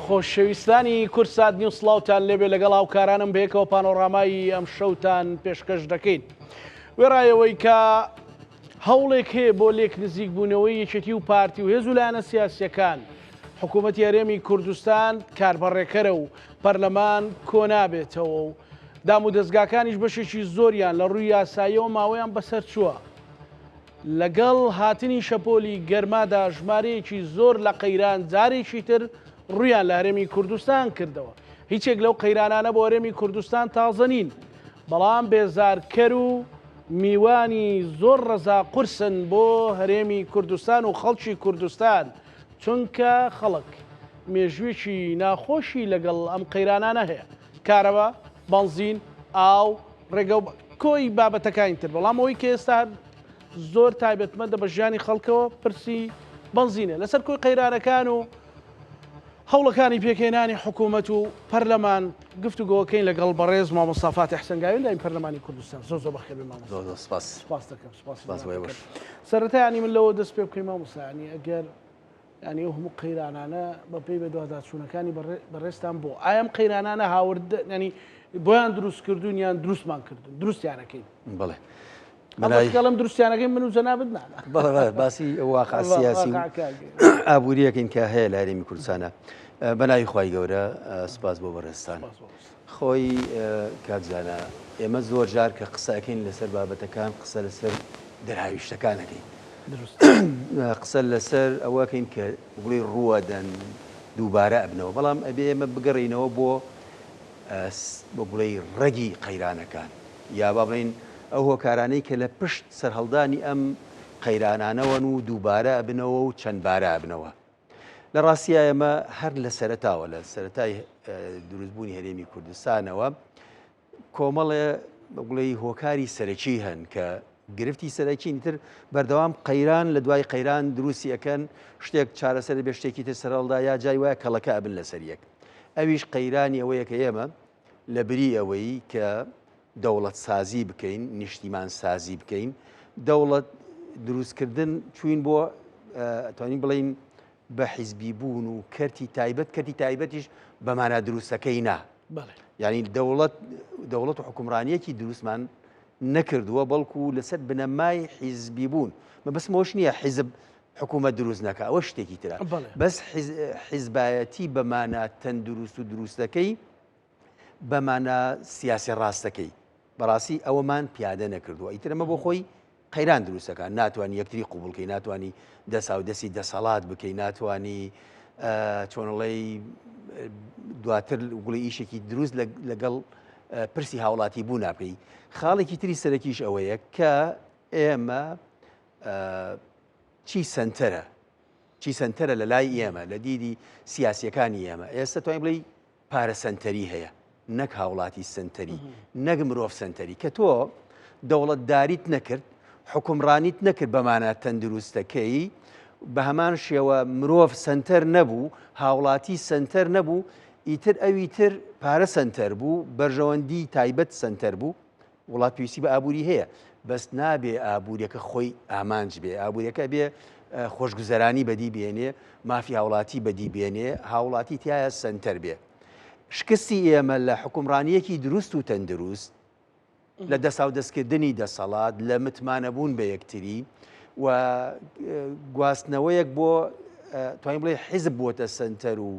خۆشەویستانی کوردسات نیوز سڵاوتان لێبێ لەگەڵ هاوکارانم بەیەکەوە پانۆڕامای ئەم شەوتان پێشکەش دەکەین. وێڕایەوەی کە هەوڵێک هەیە بۆ لێک نزیک بوونەوەی یەکێتی و پارتی و هێز و لایەنە سیاسیەکان، حکوومەتی هەرێمی کوردستان کاربەڕێکەرە و پەرلەمان کۆنابێتەوە و دام و دەزگاکانیش بەشێکی زۆریان لە ڕووی یاساییەوە ماوەیان بەسەر چووە. لەگەڵ هاتنی شەپۆلی گەرمادا ژمارەیەکی زۆر لە قەیران جارێکی تر ڕوویان لە هەرێمی کوردستان کردەوە. هیچێک لەو قەیرانانە بۆ هەرێمی کوردستان تازە نین، بەڵام بێزارکەر و میوانی زۆر ڕەزا قورسن بۆ هەرێمی کوردستان و خەڵکی کوردستان، چونکە خەڵک مێژوویەکی ناخۆشی لەگەڵ ئەم قەیرانانە هەیە، کارەبا، بەنزین، ئاو، ڕێگە و کۆی بابەتەکانی تر، بەڵام ئەوەی کە ئێستا زۆر تایبەتمەندە بە ژیانی خەڵکەوە پرسی بەنزینە. لەسەر کۆی قەیرانەکان و هەوڵەکانی پێکهێنانی حکوومەت و پەرلەمان گفتوگۆکەین لەگەڵ بەڕێز مامۆستا فاتیح سەنگاوی لای پەرلەمانی کوردستان. زۆر زۆر بەخێر بێن مامۆستا. زۆر زۆر سپاس. سپاس دەکەم، سپاس سپاس بۆ ئێوەش. سەرەتا یانی من لەوە دەست پێ بکەین مامۆستا، یانی ئەگەر یانی ئەو هەموو قەیرانانە بە پێی بەدواداچوونەکانی بەڕێزتان بۆ ئایا ئەم قەیرانانە هاوردە ینی بۆیان دروست کردوون یان دروستمان کردوون دروستیانەکەین؟ بەڵێ. بەڵام دروستیانەکەی من و جەنابت نا. بەڵێ باسی واقع سیاسی و ئابووریەکەین کە هەیە لە هەرێمی کوردستانە. بە ناوی خوای گەورە سپاس بۆ بەڕێزتان. خۆی کاک زانا ئێمە زۆر جار کە قسە ئەکەین لەسەر بابەتەکان قسە لەسەر دەرهاویشتەکان ئەکەین. قسە لەسەر ئەوە ئەکەین کە بڵێی ڕووەدەن دووبارە ئەبنەوە بەڵام ئەبێ ئێمە بگەڕێینەوە بۆ بۆ بڵێی ڕەگی قەیرانەکان یا با بڵێین ئەو هۆکارانەی کە لە پشت سەرهەڵدانی ئەم قەیرانانەوەن و دووبارە ئەبنەوە و چەندبارە ئەبنەوە. لە ڕاستیا ئێمە هەر لە سەرەتاوە لە سەرەتای دروستبوونی هەرێمی کوردستانەوە کۆمەڵێ بڵێی هۆکاری سەرەکی هەن کە گرفتی سەرەکین تر بەردەوام قەیران لە دوای قەیران دروستی ئەکەن شتێک چارەسەر بێ شتێکی تر سەرەڵدا یا جای وایە کەڵەکە ئەبن لەسەر یەک ئەویش قەیرانی ئەوەیە کە ئێمە لە بری ئەوەی کە دەوڵەت سازی بکەین نیشتیمان سازی بکەین دەوڵەت دروستکردن چوین بۆ توانین بڵین بە حیزبی بوون و کەرتی تایبەت کەرتی تایبەتیش بە مانا دروستەکەی نا یعنی دەوڵەت دەوڵەت و حکومڕانیەکی دروستمان نەکردووە بەڵکو لەسەر بنەمای حیزبی بوون مەبەستمەوەش نییە حیزب حکوومەت دروست نەکە ئەوە شتێکی ترە بەس حیزبایەتی بە مانا تەندروست و دروستەکەی بە مانا سیاسی ڕاستەکەی بەڕاستی ئەوەمان پیادە نەکردووە ئیتر ئەمە بۆ خۆی قەیران دروستەکە ناتوانانی یەکتری قوبڵکەی ناتوانانی دەساو دەستی دەسەڵات بکەی ناتوانانی چۆنڵەی دواتر گوڵی ئیشێکی دروست لەگەڵ پرسی هاوڵاتی بوو ناکەی خاڵێکی تری سەرەکیش ئەوەیە کە ئێمە چی سنتەرە چی سنتەرە لە لای ئێمە لە دیدی سیاسیەکانی ئێمە ئێستا توانین بڵێ پارە سەنتەری هەیە نەک هاوڵاتی سەنتەری نەک مرۆڤ سەنتەری کە تۆ دەوڵەتداریت نەکرد حکومڕانیت نەکرد بەمانە تەندروستەکەی بە هەمان شێوە مرۆڤ سەنتەر نەبوو هاوڵاتی سەنتەر نەبوو ئیتر ئەوی تر پارە سەنتەر بوو بەرژەوەندی تایبەت سەنتەر بوو وڵات پێویستی بە ئابووری هەیە بەس نابێ ئابووریەکە خۆی ئامانج بێ ئابووریەکە بێ خۆشگوزەرانی بەدی بێنێ مافی هاوڵاتی بەدی بێنێ هاوڵاتی تایە سنتەر بێ شکستی ئێمە لە حکومڕانیەکی دروست و تەندروست لە دەساو دەستکردنی دەسەڵات لە متمانەبوون بە یەکتری و گواستنەوەیەک بۆ توانین بڵێ حیزب بووەتە سنتەر و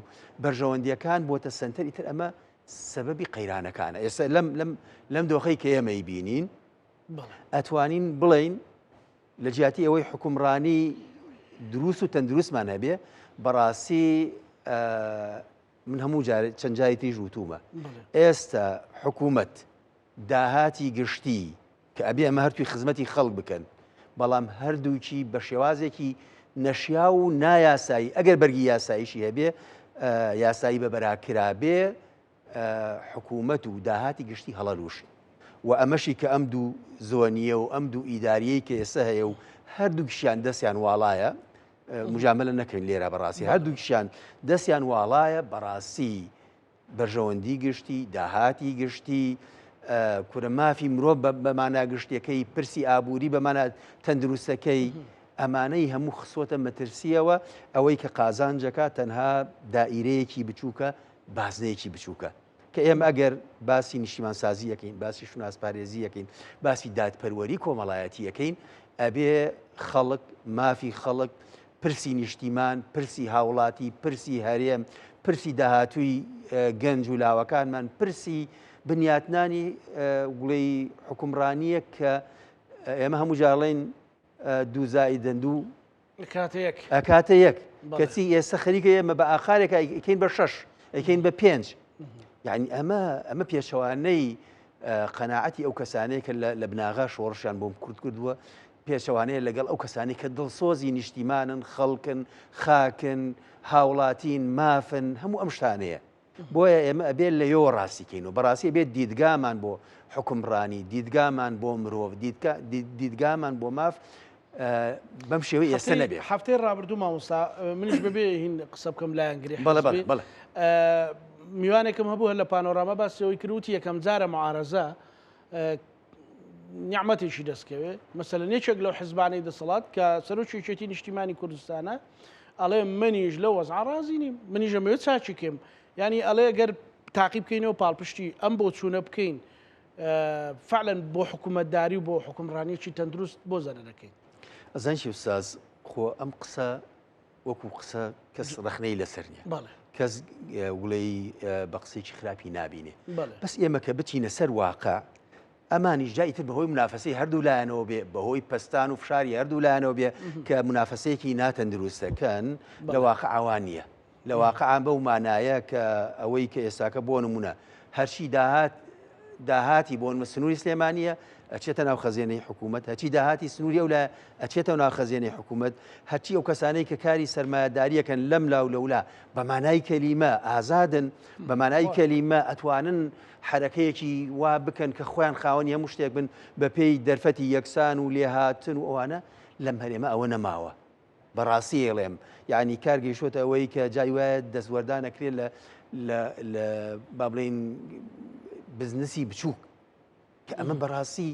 بەرژەوەندیەکان بووەتە سنتەر ئیتر ئەمە سەبەبی قەیرانەکانە ئێستا لەم لەم لەم دۆخەی کە ئێمەی بینین ئەتوانین بڵین لە جیاتی ئەوەی حکومڕانی دروست و تەندروستمان هەبێ بەڕاستی من هەموو جار چەند جاری تریش وتومە ئێستا حکوومەت داهاتی گشتی کە ئەبێ ئەمە هەرتوی خزمەتی خەڵک بکەن بەڵام هەردووکی بە شێوازێکی نەشیاو و نایاسایی ئەگەر بەرگی یاساییشی هەبێ یاسایی بە بەراکرابێ حکوومەت و داهاتی گشتی هەڵەلوشن و ئەمەشی کە ئەم دوو زۆنیە و ئەم دوو ئیداریەی کە ئێستا هەیە و هەردووکیشیان دەستیان واڵایە مجاملە نەکەین لێرە بەڕاستی هەردووکیشیان دەستیان واڵایە بەڕاستی بەرژەوەندی گشتی، داهاتی گشتی، کورە مافی مرۆڤ بە مانا گشتیەکەی، پرسی ئابووری بە مانا تەندروستەکەی. ئەمانەی هەموو خسووەتە مەترسییەوە، ئەوەی کە قازانجەکە تەنها دائیرەیەکی بچووکە، بازنەیەکی بچووکە. کە ئێمە ئەگەر باسی نیشتیمانسازی ئەکەین، باسی شوناسپارێزی ئەکەین، باسی دادپەروەری کۆمەڵایەتی ئەکەین، ئەبێ خەڵک، مافی خەڵک، پرسی نیشتیمان، پرسی هاوڵاتی، پرسی هەرێم، پرسی داهاتووی گەنج و لاوەکانمان، پرسی بنیاتنانی گوڵی حوکمڕانییەک کە ئێمە هەموو جارڵێن دوو زائیدەن دوو ئەکاتە یەک ئەکاتە یەک کەچی ئێستا خەریکە ئێمە بە ئاقارێک ئەیکەین بە شەش ئەیکەین بە پێنج یعنی ئەمە ئەمە پێچەوانەی قەناعەتی ئەو کەسانەیە کە لە بناغا شۆڕشیان بۆم کورد کردووە پێچەوانەیە لەگەڵ ئەو کەسانی کە دڵسۆزی نیشتیمانن خەڵکن خاکن هاوڵاتین مافن هەموو ئەم شتانەیە بۆیە ئێمە ئەبێت لەوێوە ڕاستی کەین و بەڕاستی ئەبێت دیدگامان بۆ حوکمڕانی، دیدگامان بۆ مرۆڤ، دیدگامان بۆ ماف بەم شێوەی ئێستا نەبێت. هەفتەی ڕابردوو مامۆستا منیش بەبێ هین قسە بکەم لایەنگری حزبی میوانێکم هەبوو هەر لە پانۆراما باسی ئەوەی کرد وتی یەکەم جارە معارەزە نیعمەتێکی دەستکەوێ مەسەلەن یەکێک لەو حزبانەی دەسەڵات کە سەرۆکی یەکێتی نیشتیمانی کوردستانە ئەڵێ منیش لەو وەزعە ڕازی نیم منیش ئەمەوێت چاکی کەم یعنی ئەڵێ گەر تاقی بکەینەوە پاڵپشتی ئەم بۆچوونە بکەین فعلا بۆ حکوومەتداری و بۆ حکومڕانیەکی تەندروست بۆ زەرەرەکەین. ئەزانی چی ئوستاز خۆ ئەم قسە وەکو قسە کەس ڕەخنەی لەسەر نییە کەس وڵێی بە قسەیەکی خراپی نابینێ بەس ئێمە کە بچینە سەر واقع ئەمانیش جا ئیتر بەهۆی منافەسەی هەردوو لایەنەوە بێ بەهۆی پەستان و فشاری هەردوو لایەنەوە بێ کە منافەسەیەکی ناتەندروستەکەن لە واقع ئەوان نییە لە واقع بەو مانایە کە ئەوەی کە ئێستاکە بۆ نمونە هەرچی داهات داهاتی بۆ نمە سنووری سلێمانیە ئەچێتە ناو خەزێنەی حکوومەت هەچی داهاتی سنووری ئەو لە ئەچێتەوە ناو خەزێنەی حکوومەت هەرچی ئەو کەسانەی کە کاری سەرمایەداریەکەن لەم لاو لەولا بە مانای کەلیمە ئازادن بە مانای کەلیمە ئەتوانن حەرەکەیەکی وا بکەن کە خۆیان خاوەنی هەموو شتێک بن بە پێی دەرفەتی یەکسان و لێهاتن و ئەوانە لەم هەرێمە ئەوە نەماوە. بەڕاستی ئەڵێم یعنی کار گەیشتۆتە ئەوەی کە جای وایە دەستوەردان ئەکرێت لە لە لە با بڵێین بزنسی بچووک کە ئەمە بەڕاستی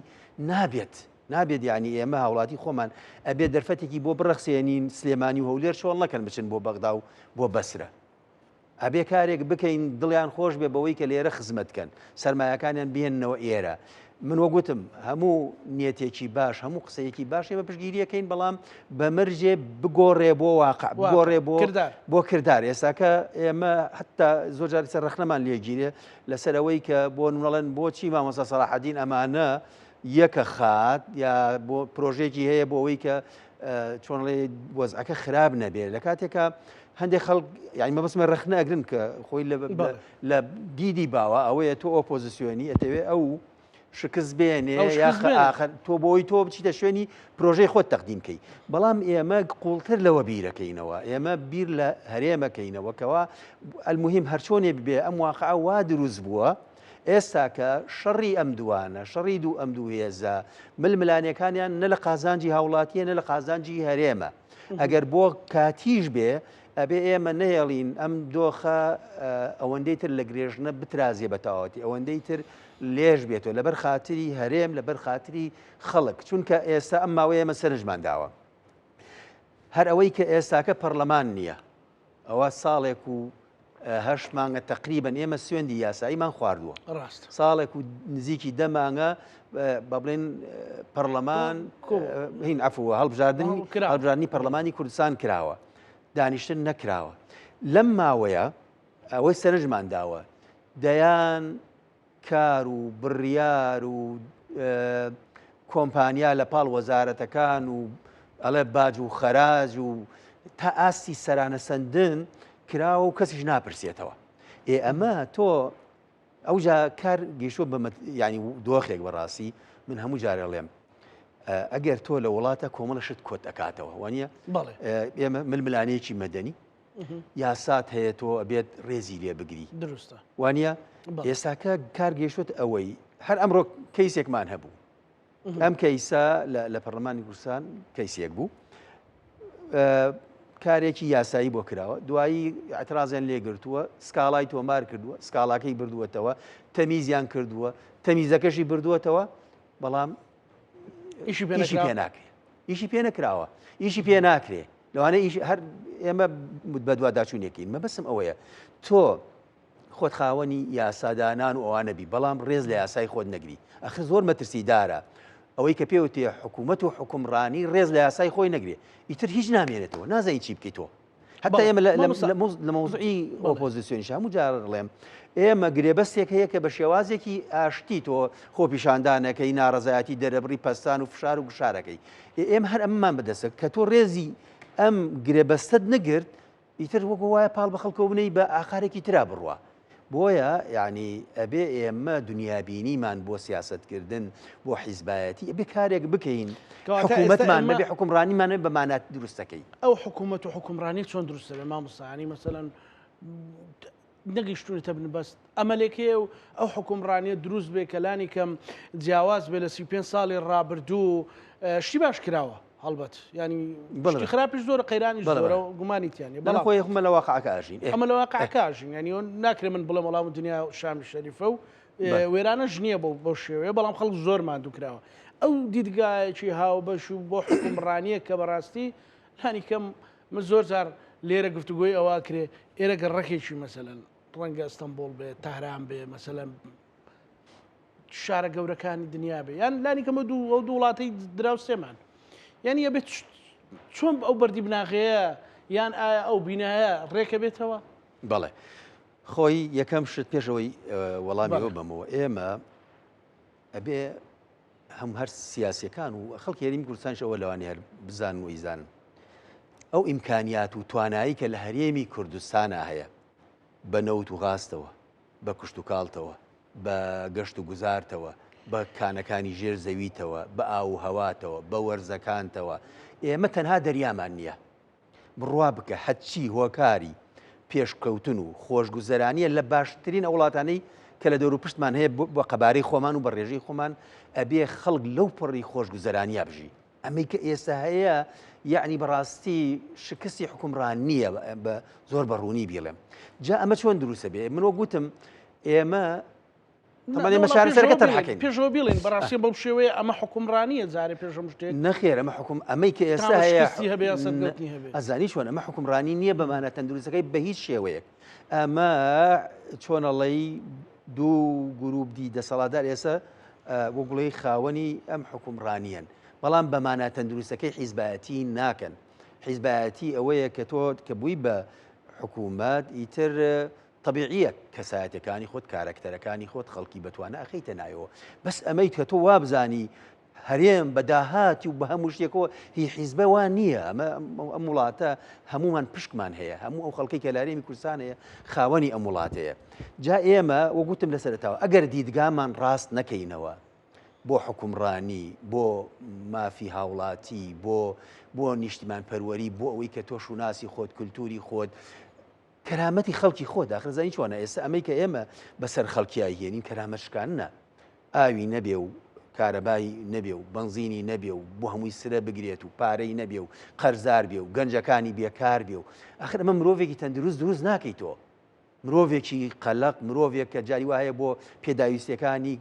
نابێت نابێت یعنی ئێمە هاوڵاتی خۆمان ئەبێت دەرفەتێکی بۆ بڕەخسێنین سلێمانی و هەولێر چۆڵ نەکەن بچن بۆ بەغدا و بۆ بەسرە ئەبێ کارێک بکەین دڵیان خۆش بێ بەوەی کە لێرە خزمەت کەن، سەرمایەکانیان بهێننەوە ئێرە. من وەک وتم هەموو نیەتێکی باش، هەموو قسەیەکی باش ئێمە پشتگیری ئەکەین، بەڵام بە مەرجێ بگۆڕێ بۆ واقع، بگۆڕێ بۆ بۆ کردار. ئێستاکە ئێمە حەتتا زۆر جار سەر ڕەخنەمان لێگیرێ لەسەر ئەوەی کە بۆ نمونەڵێن بۆچی مامۆستا سەڵاحەدین ئەمانە یەکە خات یا بۆ پرۆژێکی هەیە بۆ ئەوەی کە چۆنڵێ وەزعەکە خراپ نەبێت لە کاتێکا هەندێک خەڵک یعنی مەبەستمە ڕەخنە ئەگرن کە خۆی لە دیدی باوە ئەوەیە تۆ ئۆپۆزیسیۆنی ئەتەوێ ئەو شکست بێنێ ئاخر تۆ بۆی تۆ بچیتە شوێنی پرۆژەی خۆت تەقدیم کەی بەڵام ئێمە قوڵتر لەوە بیرەکەینەوە ئێمە بیر لە هەرێمەکەینەوە کەوا المهم هەرچۆنێ ببێ ئەم واقع وا دروست بووە ئێستاکە شەڕی ئەم دووانە، شەڕی دوو ئەم دوو هێزە، ململانێکانیان نە لە قازانجی هاوڵاتییە نە لە قازانجی هەرێمە. ئەگەر بۆ کاتیش بێ، ئەبێ ئێمە نەهێڵین ئەم دۆخە ئەوەندەی تر لە گرێژنە بترازێ بە تەواوەتی، ئەوەندەی تر لێژ بێتەوە لەبەر خاتری هەرێم، لەبەر خاتری خەڵک. چونکە ئێستا ئەم ماوەیە ئێمە سەرنجمان داوە. هەر ئەوەی کە ئێستاکە پەڕلەمان نییە، ئەوە ساڵێک و هەشت مانگە تەقریبەن ئێمە سوێندی یاساییمان خواردووە. ڕاستە. ساڵێک و نزیکی دە مانگە بە بڵێن پەرلەمان هین عەفوە هەڵبژاردنی هەڵبژاردنی پەرلەمانی کوردستان کراوە دانیشتن نەکراوە لەم ماوەیە ئەوەی سەرنجمان داوە دەیان کار و بڕیار و کۆمپانیا لە پاڵ وەزارەتەکان و ئەڵێ باج و خەراج و تا ئاستی سەرانەسەندن کراوە و کەسیش ناپرسێتەوە ئێ ئەمە تۆ ئەوجا کار گەیشتووە بە ینی دۆخێک بەڕاستی من هەموو جارێ ڵێم ئەگەر تۆ لە وڵاتە کۆمەڵە شت کۆت ئەکاتەوە وانە ئێمە ململانەیەکی مەدەنی یاسات هەیە تۆ ئەبێت ڕێزی لێ بگری دروستە وانە ئێستاکە کار گەیشتوت ئەوەی هەر ئەمڕۆ کەیسێکمان هەبوو ئەم کەیسە لە پەرلەمانی کوردستان کەیسێک بوو کارێکی یاسایی بۆ کراوە دوایی اعترازیان لێگرتووە سکاڵای تۆمار کردووە سکاڵاکەی بردووەتەوە تەمیزیان کردووە تەمیزەکەشی بردووەتەوە بەڵام ئیشی پێ ناکرێت. ئیشی پێ نەکراوە، ئیشی پێ ناکرێ. لەوانەیە ئیش هەر ئێمە بەدواداچوونێکین. مەبەستم ئەوەیە تۆ خۆت خاوەنی یاسادانان و ئەوانە بی، بەڵام ڕێز لە یاسای خۆت نەگری. ئەخر زۆر مەترسیدارە ئەوەی کە پێوتێ حکوومەت و حوکمڕانی ڕێز لە یاسای خۆی نەگرێ، ئیتر هیچ نامێنێتەوە، نازانی چی بکەی تۆ. حتا ئێمە لە مەوزوعی ئۆپۆزیسیۆنیش هەموو جار ڵێم ئێمە گرێبەستێک هەیە کە بە شێوازێکی ئاشتی تۆ خۆپیشاندانەکەی ناڕەزایەتی دەرەبڕی پەستان و فشار و گوشارەکەی ئێمە هەر ئەممان بەدەستە کە تۆ ڕێزی ئەم گرێبەستت نەگرت ئیتر وەکو وایە پاڵ بە خەڵکەوە بنەی بە ئاقارێکی ترا بڕوا بۆیە یانی ئەبێ ئێمە دنیابینیمان بۆ سیاسەتکردن بۆ حیزبایەتی ئەبێ کارێک بکەین حکوومەتمان نەبێ حکومڕانیمان بە مانات دروستەکەی. ئەو حکوومەت و حکومڕانی چۆن دروست دەبێت مامۆستا یانی مەسەلەن نەگەیشتوونەتە بنبەست ئەمەلێک هەیە و ئەو حکومڕانیە دروست بێ کە لانی کەم جیاواز بێ لە 35 ساڵی ڕابردوو شتی باش کراوە هەڵبەت ینی بەڵی خراپیش زۆرە قەیرانی زۆرە گومانی تیانە بەڵام خۆی ئەمە لە واقعەکە ئەژین ئەمە لە واقعەکە ئەژین ینی ناکرێ من بڵێم وەڵام دنیا شامی شەریفە و وێرانەش نییە بۆ بەو شێوەیە بەڵام خەڵک زۆر ماندوو کراوە ئەو دیدگایەکی هاوبەش و بۆ حکومڕانیە کە بەڕاستی لانی کەم من زۆر جار لێرە گفتوگۆی ئەوە کرێ ئێرە گەڕەکێکی مەسەلەن ڕەنگە ئەستەمبۆڵ بێ تەهران بێ مەسەلەن شارە گەورەکانی دنیا بێ یان لانی کەمە دوو ئەو دوو وڵاتەی دراوسێمان یعنی ئەبێت چۆن ئەو بەردی بناغەیە یان ئایا ئەو بینایە ڕێکە بێتەوە؟ بەڵێ خۆی یەکەم شت پێشەوەی وەڵامی ئەو بەمەوە ئێمە ئەبێ هەم هەر سیاسەکان و خەڵکی هەرێمی کوردستانیش ئەوە لەوانی هەر بزان و ئیزانن ئەو ئیمکانیات و توانایی کە لە هەرێمی کوردستانە هەیە بە نەوت و غازتەوە بە کشتوکاڵتەوە، بە گەشت و گوزارتەوە، بە کانەکانی ژێر زەویتەوە، بە ئاو و هەواتەوە، بە وەرزەکانتەوە، ئێمە تەنها دەریامان نییە. بڕوا بکە هەرچی هۆکاری پێشکەوتن و خۆشگوزەرانییە لە باشترین ئەو وڵاتانەی کە لە دەوروپشتمان هەیە بە قەبارەی خۆمان و بە ڕێژەی خۆمان ئەبێ خەڵک لەو پەڕی خۆشگوزەرانییە بژی. ئەمەی کە ئێستا هەیە یەعنی بەڕاستی شکستی حکومڕان نییە بە زۆر بە ڕوونی بیڵێم جا ئەمە چۆن دروستە بێ من وەک گوتم ئێمە طبعا ئێمە چارەسەرەکە تەرحەکەین پێشەوە بیڵێن بەڕاستی بەو شێوەیە ئەمە حکومڕانیە جارێ پێش هەموو شتێک نەخێر ئەمە حکوم ئەمەی کە ئێستا هەیە هەبێ ئەزانی چۆن ئەمە حکومڕانی نییە بەمانە تەندروستەکەی بە هیچ شێوەیەک ئەمە چۆنەڵی دوو گروپ دی دەسەڵاتدار ئێستا وەک بڵێی خاوەنی ئەم حوکمڕانییەن، بەڵام بە مانا تەندروستەکەی حیزبایەتی ناکەن. حیزبایەتی ئەوەیە کە تۆ کە بووی بە حکوومەت ئیتر تەبیعیە کەسایەتەکانی خۆت کارەکتەرەکانی خۆت خەڵکی بەتوانە ئەخەیتە ناوەوە بەس ئەمەی کە تۆ وابزانی هەرێم بە داهاتی و بە هەموو شتێکەوە هی حیزبە وا نییە ئەمە ئەم وڵاتە هەمومان پشکمان هەیە هەموو ئەو خەڵکی کە لارێمی کوردستان هەیە خاوەنی ئەم وڵاتەیە جا ئێمە وەگوتم لە سەرەتاوە ئەگەر دیدگامان ڕاست نەکەینەوە بۆ حکومڕانی بۆ مافی هاوڵاتی بۆ بۆ نیشتیمان پەروەری بۆ ئەوەی کە تۆ شوناسی خۆت کولتوری خۆت کەرامەتی خەڵکی خۆت ئاخر زانی چۆنە ئێستا ئەمەی کە ئێمە بەسەر خەڵکیای هێنین کەرامەت شکاندنە ئاوی نەبێ و کارەبای نەبێ و بەنزینی نەبێ و بۆ هەمووی سرە بگرێت و پارەی نەبێ و قەرزار بێ و گەنجەکانی بێکار بێ و ئاخر ئەمە مرۆڤێکی تەندروست دروست ناکەی تۆ مرۆڤێکی قەلەق، مرۆڤێک کە جاری وا هەیە بۆ پێداویستیەکانی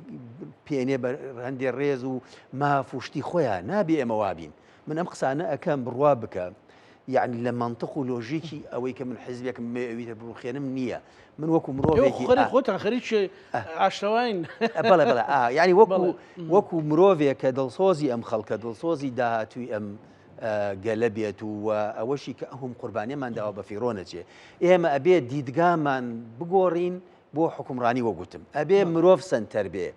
پێنێ بە هەندێ ڕێز و ماف و شتی خۆیان نابێ ئێمە وابین من ئەم قسانە ئەکەم بڕوا بکە یعنی لە منطق و لۆژیکی ئەوەی کە من حزبێکم ئەویتە بڕوخێنم نییە من وەکو مرۆڤێکی خۆتان خەریکی ئاشتەواین بەڵێ بەڵێ یعنی وەکو وەکو مرۆڤێک کە دڵسۆزی ئەم خەڵکە دڵسۆزی داهاتووی ئەم گەلە بێت و ئەوەشی کە ئەهم قوربانیمان داوە بە فیڕۆ نەچێ ئێمە ئەبێ دیدگامان بگۆڕین بۆ حکومڕانی وەگوتم ئەبێ مرۆڤ سنتەر بێ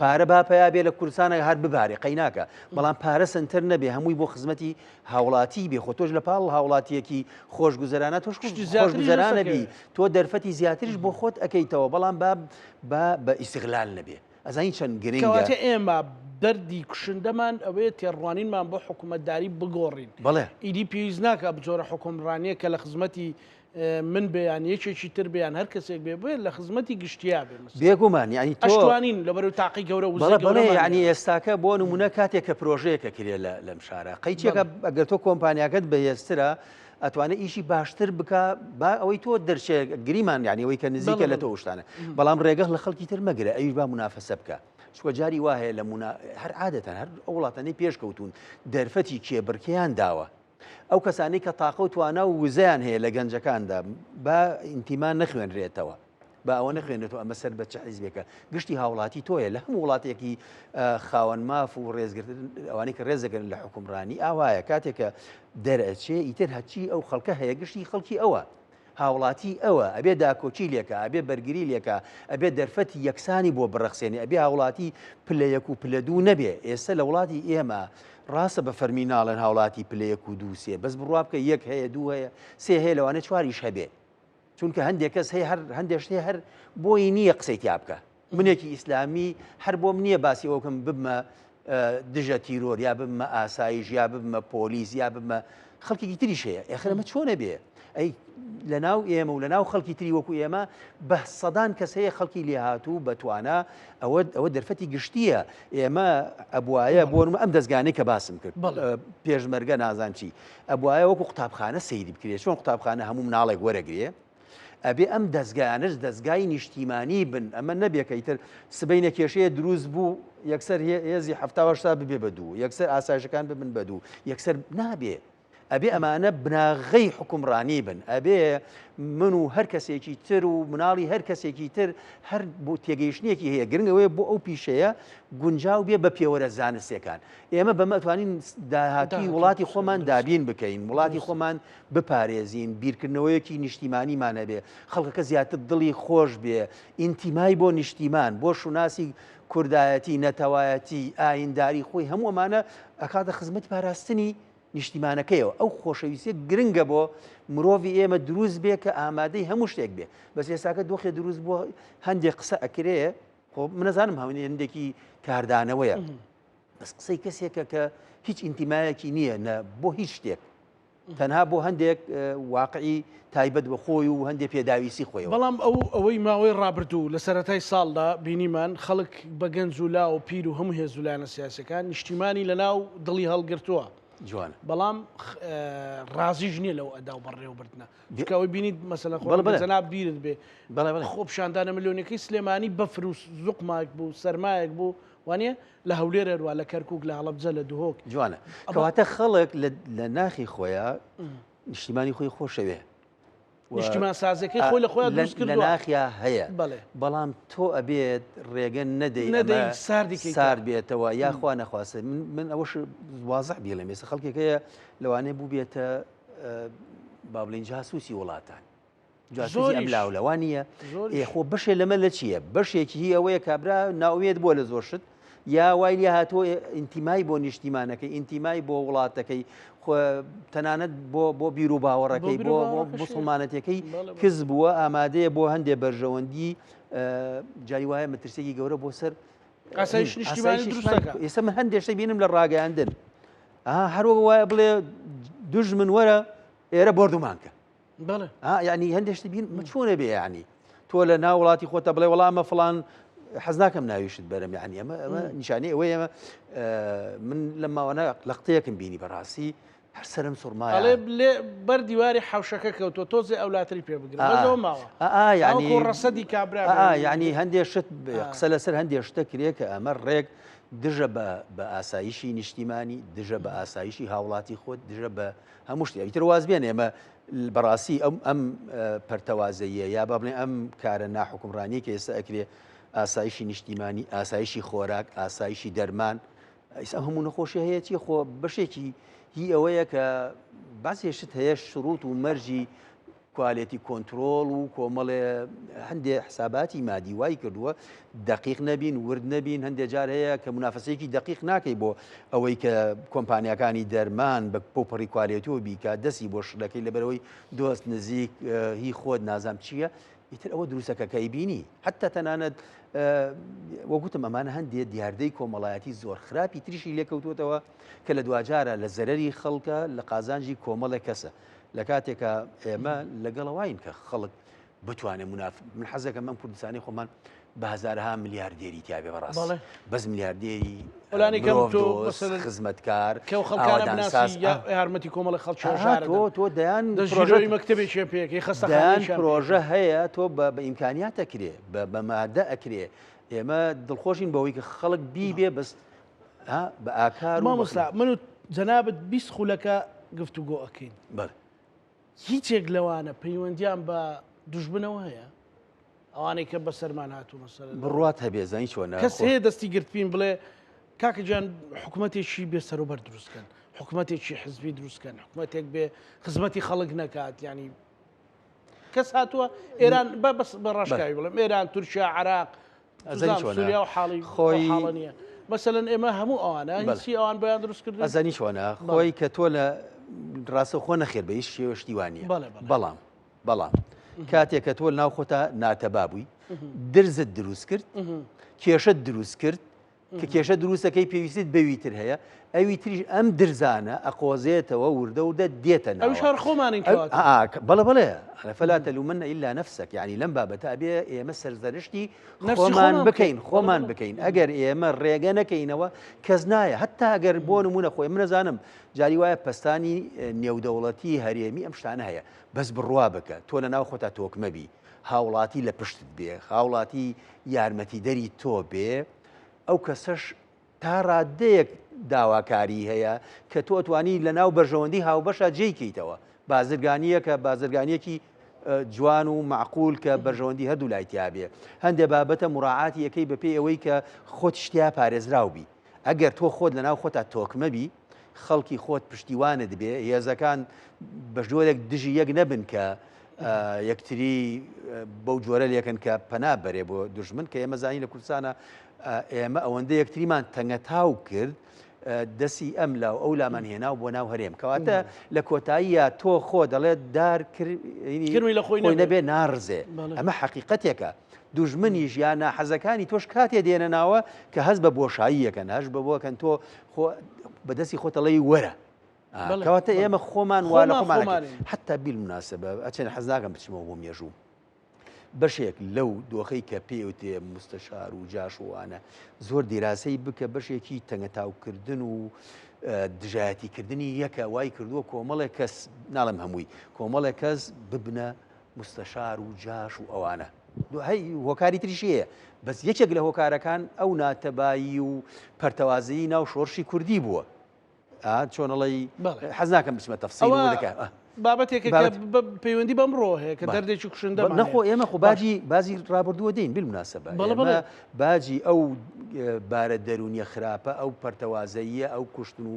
پارە با پیا بێ لە کوردستانە هەر ببارێ قەیناکە بەڵام پارە سنتەر نەبێ هەمووی بۆ خزمەتی هاوڵاتی بێ خۆ تۆش لە پاڵ هاوڵاتیەکی خۆشگوزەرانە تۆش خۆشگوزەرانە بی تۆ دەرفەتی زیاتریش بۆ خۆت ئەەکەیتەوە بەڵام با با بە ئیسیغلال نەبێ ئەزانی چەند گرنگە. کەواتە ئێمە دەردی کوشندەمان ئەوەیە تێڕوانینمان بۆ حکومەتداری بگۆڕین. بەڵێ. ئیدی پێویست ناکا بجۆرە حوکمڕانییەک کە لە خزمەتی من بێ یان یەکێکی تر بێ یان هەر کەسێک بێ، بێ لە خزمەتی گشتیا بێ مەسەلەن. بێگومان یانی تۆ. ئەشتوانین لەبەرو تاقی گەورە وزەی بەڵێ بەڵێ گەورەمان یانی هەیە. ئێستاکە بۆ نموونە کاتێک کە پرۆژەیەک ئەکرێ لە لەم شارە قەیچێکە ئەگەر تۆ کۆمپانیاکەت بەهێزترە ئەتوانێ ئیشی باشتر بکا با ئەوەی تۆ دەرچێ گریمان یانی ئەوەی کە نزیکە لە تۆ شتانە بەڵام ڕێگەخ لە خەڵکی تر مەگرە ئەویش با منافەسە بکە. چونکە جاری وا هەیە لە مونا هەر عادەتەن هەر ئەو وڵاتانەی پێشکەوتوون دەرفەتی کێبڕکێیان داوە ئەو کەسانەی کە تاقە و توانا و وزەیان هەیە لە گەنجەکاندا با ئینتیما نەخوێنرێتەوە با ئەوە نەخوێنێتەوە ئەمە سەر بە چ حیزبێکە گشتی هاوڵاتی تۆیە لە هەموو وڵاتێکی خاوەن ماف و ڕێزگرتن ئەوانەی کە ڕێزەگرن لە حکومڕانی ئاوایە کاتێک کە دەرئەچێ ئیتر هەرچی ئەو خەڵکە هەیە گشتی خەڵکی ئەوە هاوڵاتی ئەوە ئەبێ داکۆکی لێکا ئەبێ بەرگری لێکا ئەبێ دەرفەتی یەکسانی بۆ بڕەخسێنێ ئەبێ هاوڵاتی پلە یەک و پلە دوو نەبێ ئێستا لە وڵاتی ئێمە ڕاستە بە فەرمی ناڵێن هاوڵاتی پلە یەک و دوو سێ بەس بڕوا بکە یەک هەیە دوو هەیە سێ هەیە لەوانەیە چواریش هەبێ چونکە هەندێک کەس هەیە هەر هەندێک شتێ هەر بۆی نییە قسەی تیا بکە منێکی ئیسلامی هەر بۆم نییە باسی ئەوە بکەم ببمە دژە تیرۆر یا ببمە ئاسایش یا ببمە پۆلیس یا ببمە خەڵکێکی تریش هەیە ئێخر ئەمە چۆنە بێ ئەی لە ناو ئێمە و لە ناو خەڵکی تری وەکو ئێمە بە سەدان کەس هەیە خەڵکی لێهاتوو بەتوانا ئەوە ئەوە دەرفەتی گشتیە ئێمە ئەبواە بۆ ئەم دەستگانەی کە باسم کرد پێشمەرگە نازان چی ئەبواە وەکو قوتابخانە سەیری بکرێت چۆن قوتابخانە هەموو مناڵێک وەرەگرێ ئەبێ ئەم دەزگایانەش دەزگای نیشتیمانی بن ئەمە نەبێ کە ئیتر سبەینە کێشەیە دروست بوو یەکسەر هێزی هەفتا ببێ بە دوو یەکسەر ئاسایشەکان ببن بە دوو یەکسەر نابێ ئەبێ ئەمانە بناغەی حکومڕانی بن ئەبێ من و هەر کەسێکی تر و مناڵی هەر کەسێکی تر هەر بۆ تێگەیشتێکی هەیە گرنگەوەی بۆ ئەو پیشەیە گونجاو بێ بە پێوەرە زانستەکان ئێمە بەمە توانین داهاتی وڵاتی خۆمان دابین بکەین وڵاتی خۆمان بپارێزین، بیرکردنەوەیەکی نیشتیمانیمان هەبێ، خەڵکەکە زیاتر دڵی خۆش بێ، ئینتیمای بۆ نیشتیمان، بۆ شوناسی کوردایەتی، نەتەوایەتی، ئاینداری خۆی، هەموو ئەمانە ئەکاتە خزمەتی پاراستنی نیشتیمانەکەیەوە. ئەو خۆشەویستیە گرنگە بۆ مرۆڤی ئێمە دروست بێ کە ئامادەی هەموو شتێک بێ. بەس ئێستاکە دۆخێ دروست بووە هەندێک قسە ئەکرێ، خۆ من ئەزانم هەندێکی کاردانەوەیە، بەس قسەی کەسێکە کە هیچ ئینتیمایەکی نییە نە بۆ هیچ شتێک. تەنها بۆ هەندێک واقعی تایبەت بە خۆی و هەندێک پێداویستی خۆیەوە. بەڵام ئەو ئەوەی ماوەی ڕابردوو لە سەرەتای ساڵدا بینیمان خەڵک بە گەنج و لاو و پیر و هەموو هێز و لایەنە سیاسیەکان نیشتیمانی لە ناو دڵی هەڵگرتووە. جوانە. بەڵام ڕازیش نییە لەو ئەدا و بەڕێوەبردنە. چونکە ئەوەی بینیت مەسەلەن خۆ جەناب بیرت بێ خۆپیشاندانە ملیۆنیەکەی سلێمانی بەفر و زوقماک بوو سەرمایەک بوو وانە لە هەولێر هەروا لە کەرکک لە هەڵەبجە لە دهۆک. جوانە کەواتە خەڵک لە ناخی خۆیان نیشتیمانی خۆی خۆشەوێ نیشتیمان سازەکەی خۆی لە خۆیان دروست کردووە لە ناخیا هەیە بەڵام تۆ ئەبێت ڕێگە نەدەی نەدەی ساردی سارد بێتەوە یاخوا نەخواستە من ئەوەش وازح بیڵێم ئێستا خەڵکێک هەیە لەوانەیە بووبێتە با بڵێین جاسوسی وڵاتان جاسوسی ئەم لاولە وا نییە ئێ خۆ بەشێ لەمە لە چییە بەشێکی هی ئەوەیە کابرا ناوێت بووە لە زۆر شت یا وای لێ هاتووە ئینتیمای بۆ نیشتیمانەکەی ئینتیمای بۆ وڵاتەکەی تەنانەت بۆ بۆ بیر و باوەڕەکەی بۆ مسلمانەتەکەی کز بووە ئامادەیە بۆ هەندێ بەرژەوەندی جاری وایە مەترسێکی گەورە بۆ سەر ئێستا من هەندێک شتە بینم لە ڕاگەیاندن هەروە وایە بڵێ دوژمن وەرە ئێرە بۆردومانکە بەڵێ یعنی هەندێک شتی بین چۆنە بێ یعنی تۆ لە ناو وڵاتی خۆتە بڵێ وەڵامە فلان حەز ناکەم ناویشت بەرم یعنی ئەمە ئەمە نیشانەی ئەوەیە ئەمە من لە ماوەنە لە قتەیەکم بینی بەڕاستی هەر سەرم سوڕمایە لێ بەر دیواری حوشەکە کەوتۆ تۆزێ ئەولاتری پێ بگرە ماوە یعنی ڕەسەدی کابرا یعنی هەندێک شت قسە لەسەر هەندێک شتە کرێ کە ئەمە ڕێک دژە بە ئاسایشی نیشتیمانی دژە بە ئاسایشی هاوڵاتی خۆت دژە بە هەموو شتێک ئیتر واز بێنێ ئێمە بەڕاستی ئەم ئەم پەرتەوازەیە یا با بڵێن ئەم کارە ناحکومڕانی کە ئێستا ئەکرێ ئاسایشی نیشتیمانی ئاسایشی خۆراک ئاسایشی دەرمان ئیسا هەموو نەخۆشی هەیە چی خۆ بەشێکی هی ئەوەیە کە باسێ شت هەیە شروط و مەرجی quality control و کۆمەڵێ هەندێ حساباتی مادی وای کردووە دەقیق نەبین ورد نەبین هەندێ جار هەیە کە منافەسەیەکی دەقیق ناکەی بۆ ئەوەی کە کۆمپانیاکانی دەرمان بە پۆپەڕی quality و بیکە دەستی بۆ شلەکەی لەبەرەوەی دۆست نزیک هی خۆت نازام چییە ئیتر ئەوە دروستەکە کە ئەیبینی حتا تەنانەت وەگوتم ئەمانە هەندێ دیاردەی کۆمەڵایەتی زۆر خراپی تریشی لێکەوتوتەوە کە لە دواجارە لە زەرەری خەڵکە لە قازانجی کۆمەڵێک کەسە لە کاتێکا ئێمە لەگەڵەوەین کە خەڵک بتوانێت مناف من حەزەکەم ئەم کوردستانی خۆمان بە هەزارها ملیاردێری تیاابێ بەڕاست بەس ملیاردێری خزمەتکار یارمەتی کۆمەڵی خەڵک تۆ تۆ دەیان پرۆژەی مەکتەبێکی پێکی خەستەخانەیان پرۆژە هەیە تۆ بە ئیمکانیاتە کرێ بە مادە ئەکرێ. ئێمە دڵخۆشین بەوەی کە خەڵک بیبێ بەس بە ئاکار مامۆستا من و جەنابت 20 خولەکە گفتوگۆ ئەکەین بەڵێ هیچێک لەوانە پەیوەندیان بە دوژمنەوە هەیە ئەوانەی کە بەسەرمان هاتوو مەسەلەن بڕوات هەبێ زانی چۆنە کەس هەیە دەستی گرتبین بڵێ کاکە گیان حکوومەتێکی بێ سەروبەر دروستکەن حکوومەتێکی حزبی دروستکەن حکوومەتێک بێ خزمەتی خەڵک نەکات ینی کەس هاتووە ئێران بە بەس بە ڕاشکاوی بڵێم ئێران تورکیا عراق سووریا و حاڵی خۆی حاڵە نییە مەسەلەن ئێمە هەموو ئەوانە هیچی ئەوان بۆیان دروست کردن ئەزانی چۆنە خۆی کە تۆ لە ڕاستەوخۆ نەخێر بە هیچ شێوە شتی وا نییە بەڵام بەڵام کاتێک کە تۆ ناو خۆتا ناتەبا بووی درزت دروست کرد کێشت دروست کرد کە کێشە دروستەکەی پێویستت بەوی تر هەیە ئەوی تریش ئەم درزانە ئەقۆزێتەوە وردە وردە دێتە ئەویش هەر خۆمانین بەڵێ بەڵێ فلا تلومن إلا نفسك یعنی لەم بابەتە ئەبێ ئێمە سەرزەرشتی خۆمان بکەین خۆمان بکەین ئەگەر ئێمە ڕێگە نەکەینەوە کەس نایە هەتا ئەگەر بۆ نمونە خۆی منەزانم جاری وایە پەستانی نێودەوڵەتی هەرێمی ئەم شتانە هەیە بەس بڕوا بکە تۆ لە ناو خۆتا تۆکمە بی هاوڵاتی لە پشتت بێ هاوڵاتی یارمەتیدەری تۆ بێ ئەو کەسەش تا ڕاددەیەک داواکاری هەیە کە تۆ ئەتوانی لە ناو بەرژەوەندی هاوبەشا جێی کەیتەوە بازرگانیەکە بازرگانیەکی جوان و معقول کە بەرژەوەندی هەردوو لای تیابێ هەندێ بابەتە مراعاتی یەکەی بەپێی ئەوەی کە خۆت شتیا پارێزراو بی ئەگەر تۆ خۆت لەناو خۆتا تۆکمە بی، خەڵکی خۆت پشتیوانت بێ، هێزەکان بە جۆرێک دژی یەک نەبن کە یەکتری بەو جۆرە لێکن کە پەنا بەرێ بۆ دژمن کە ئێمە زانین لە کوردستانە ئێمە ئەوەندە یەکتریمان تەنگەتاو کرد دەسی ئەم لا و ئەو لامان هێناو بۆ ناو هەرێم کەواتە لە کۆتاییە تۆ خۆ دەڵێت دار کرمی لە خۆی نەبێ ناڕزێ ئەمە حەقیقەتێکە دوژمنیش یا ناحەزەکانی تۆش کاتێ دێنە ناوە کە هەست بە بۆشاییەکەن هەش بە بۆکەن تۆ خۆ بەدەستی خۆتەڵی وەرە کەواتە ئێمە خۆمان وا لە خۆمان حتا بیل مناسبە ئەچێن حەز ناکەم بچمەوە بۆ مێژوو بەشێک لەو دۆخەی کە پێوتێ مستەشار و جاشوانە زۆر دیراسەی بکە بەشێکی تەنگەتاوکردن و دژایەتیکردنی یەکە وای کردووە کۆمەڵێک کەس ناڵم هەمووی کۆمەڵێک کەس ببنە مستەشار و جاش و ئەوانە هەی هۆکاری تریش هەیە بەس یەکێک لە هۆکارەکان ئەو ناتەبایی و پەرتەوازەیی ناو شۆڕشی کوردی بووە چۆنەڵی حەز ناکەم بچمە تەفسیل دەکە بابەتێکە پەیوەندی بەمڕۆ هەیە کە دەردێکی کوشندە نەخۆ ئێمە خۆ باجی بازی ڕابردووە دەین بالمناسبە باجی ئەو بارە دەرونیە خراپە ئەو پەرتەوازەیە ئەو کوشتن و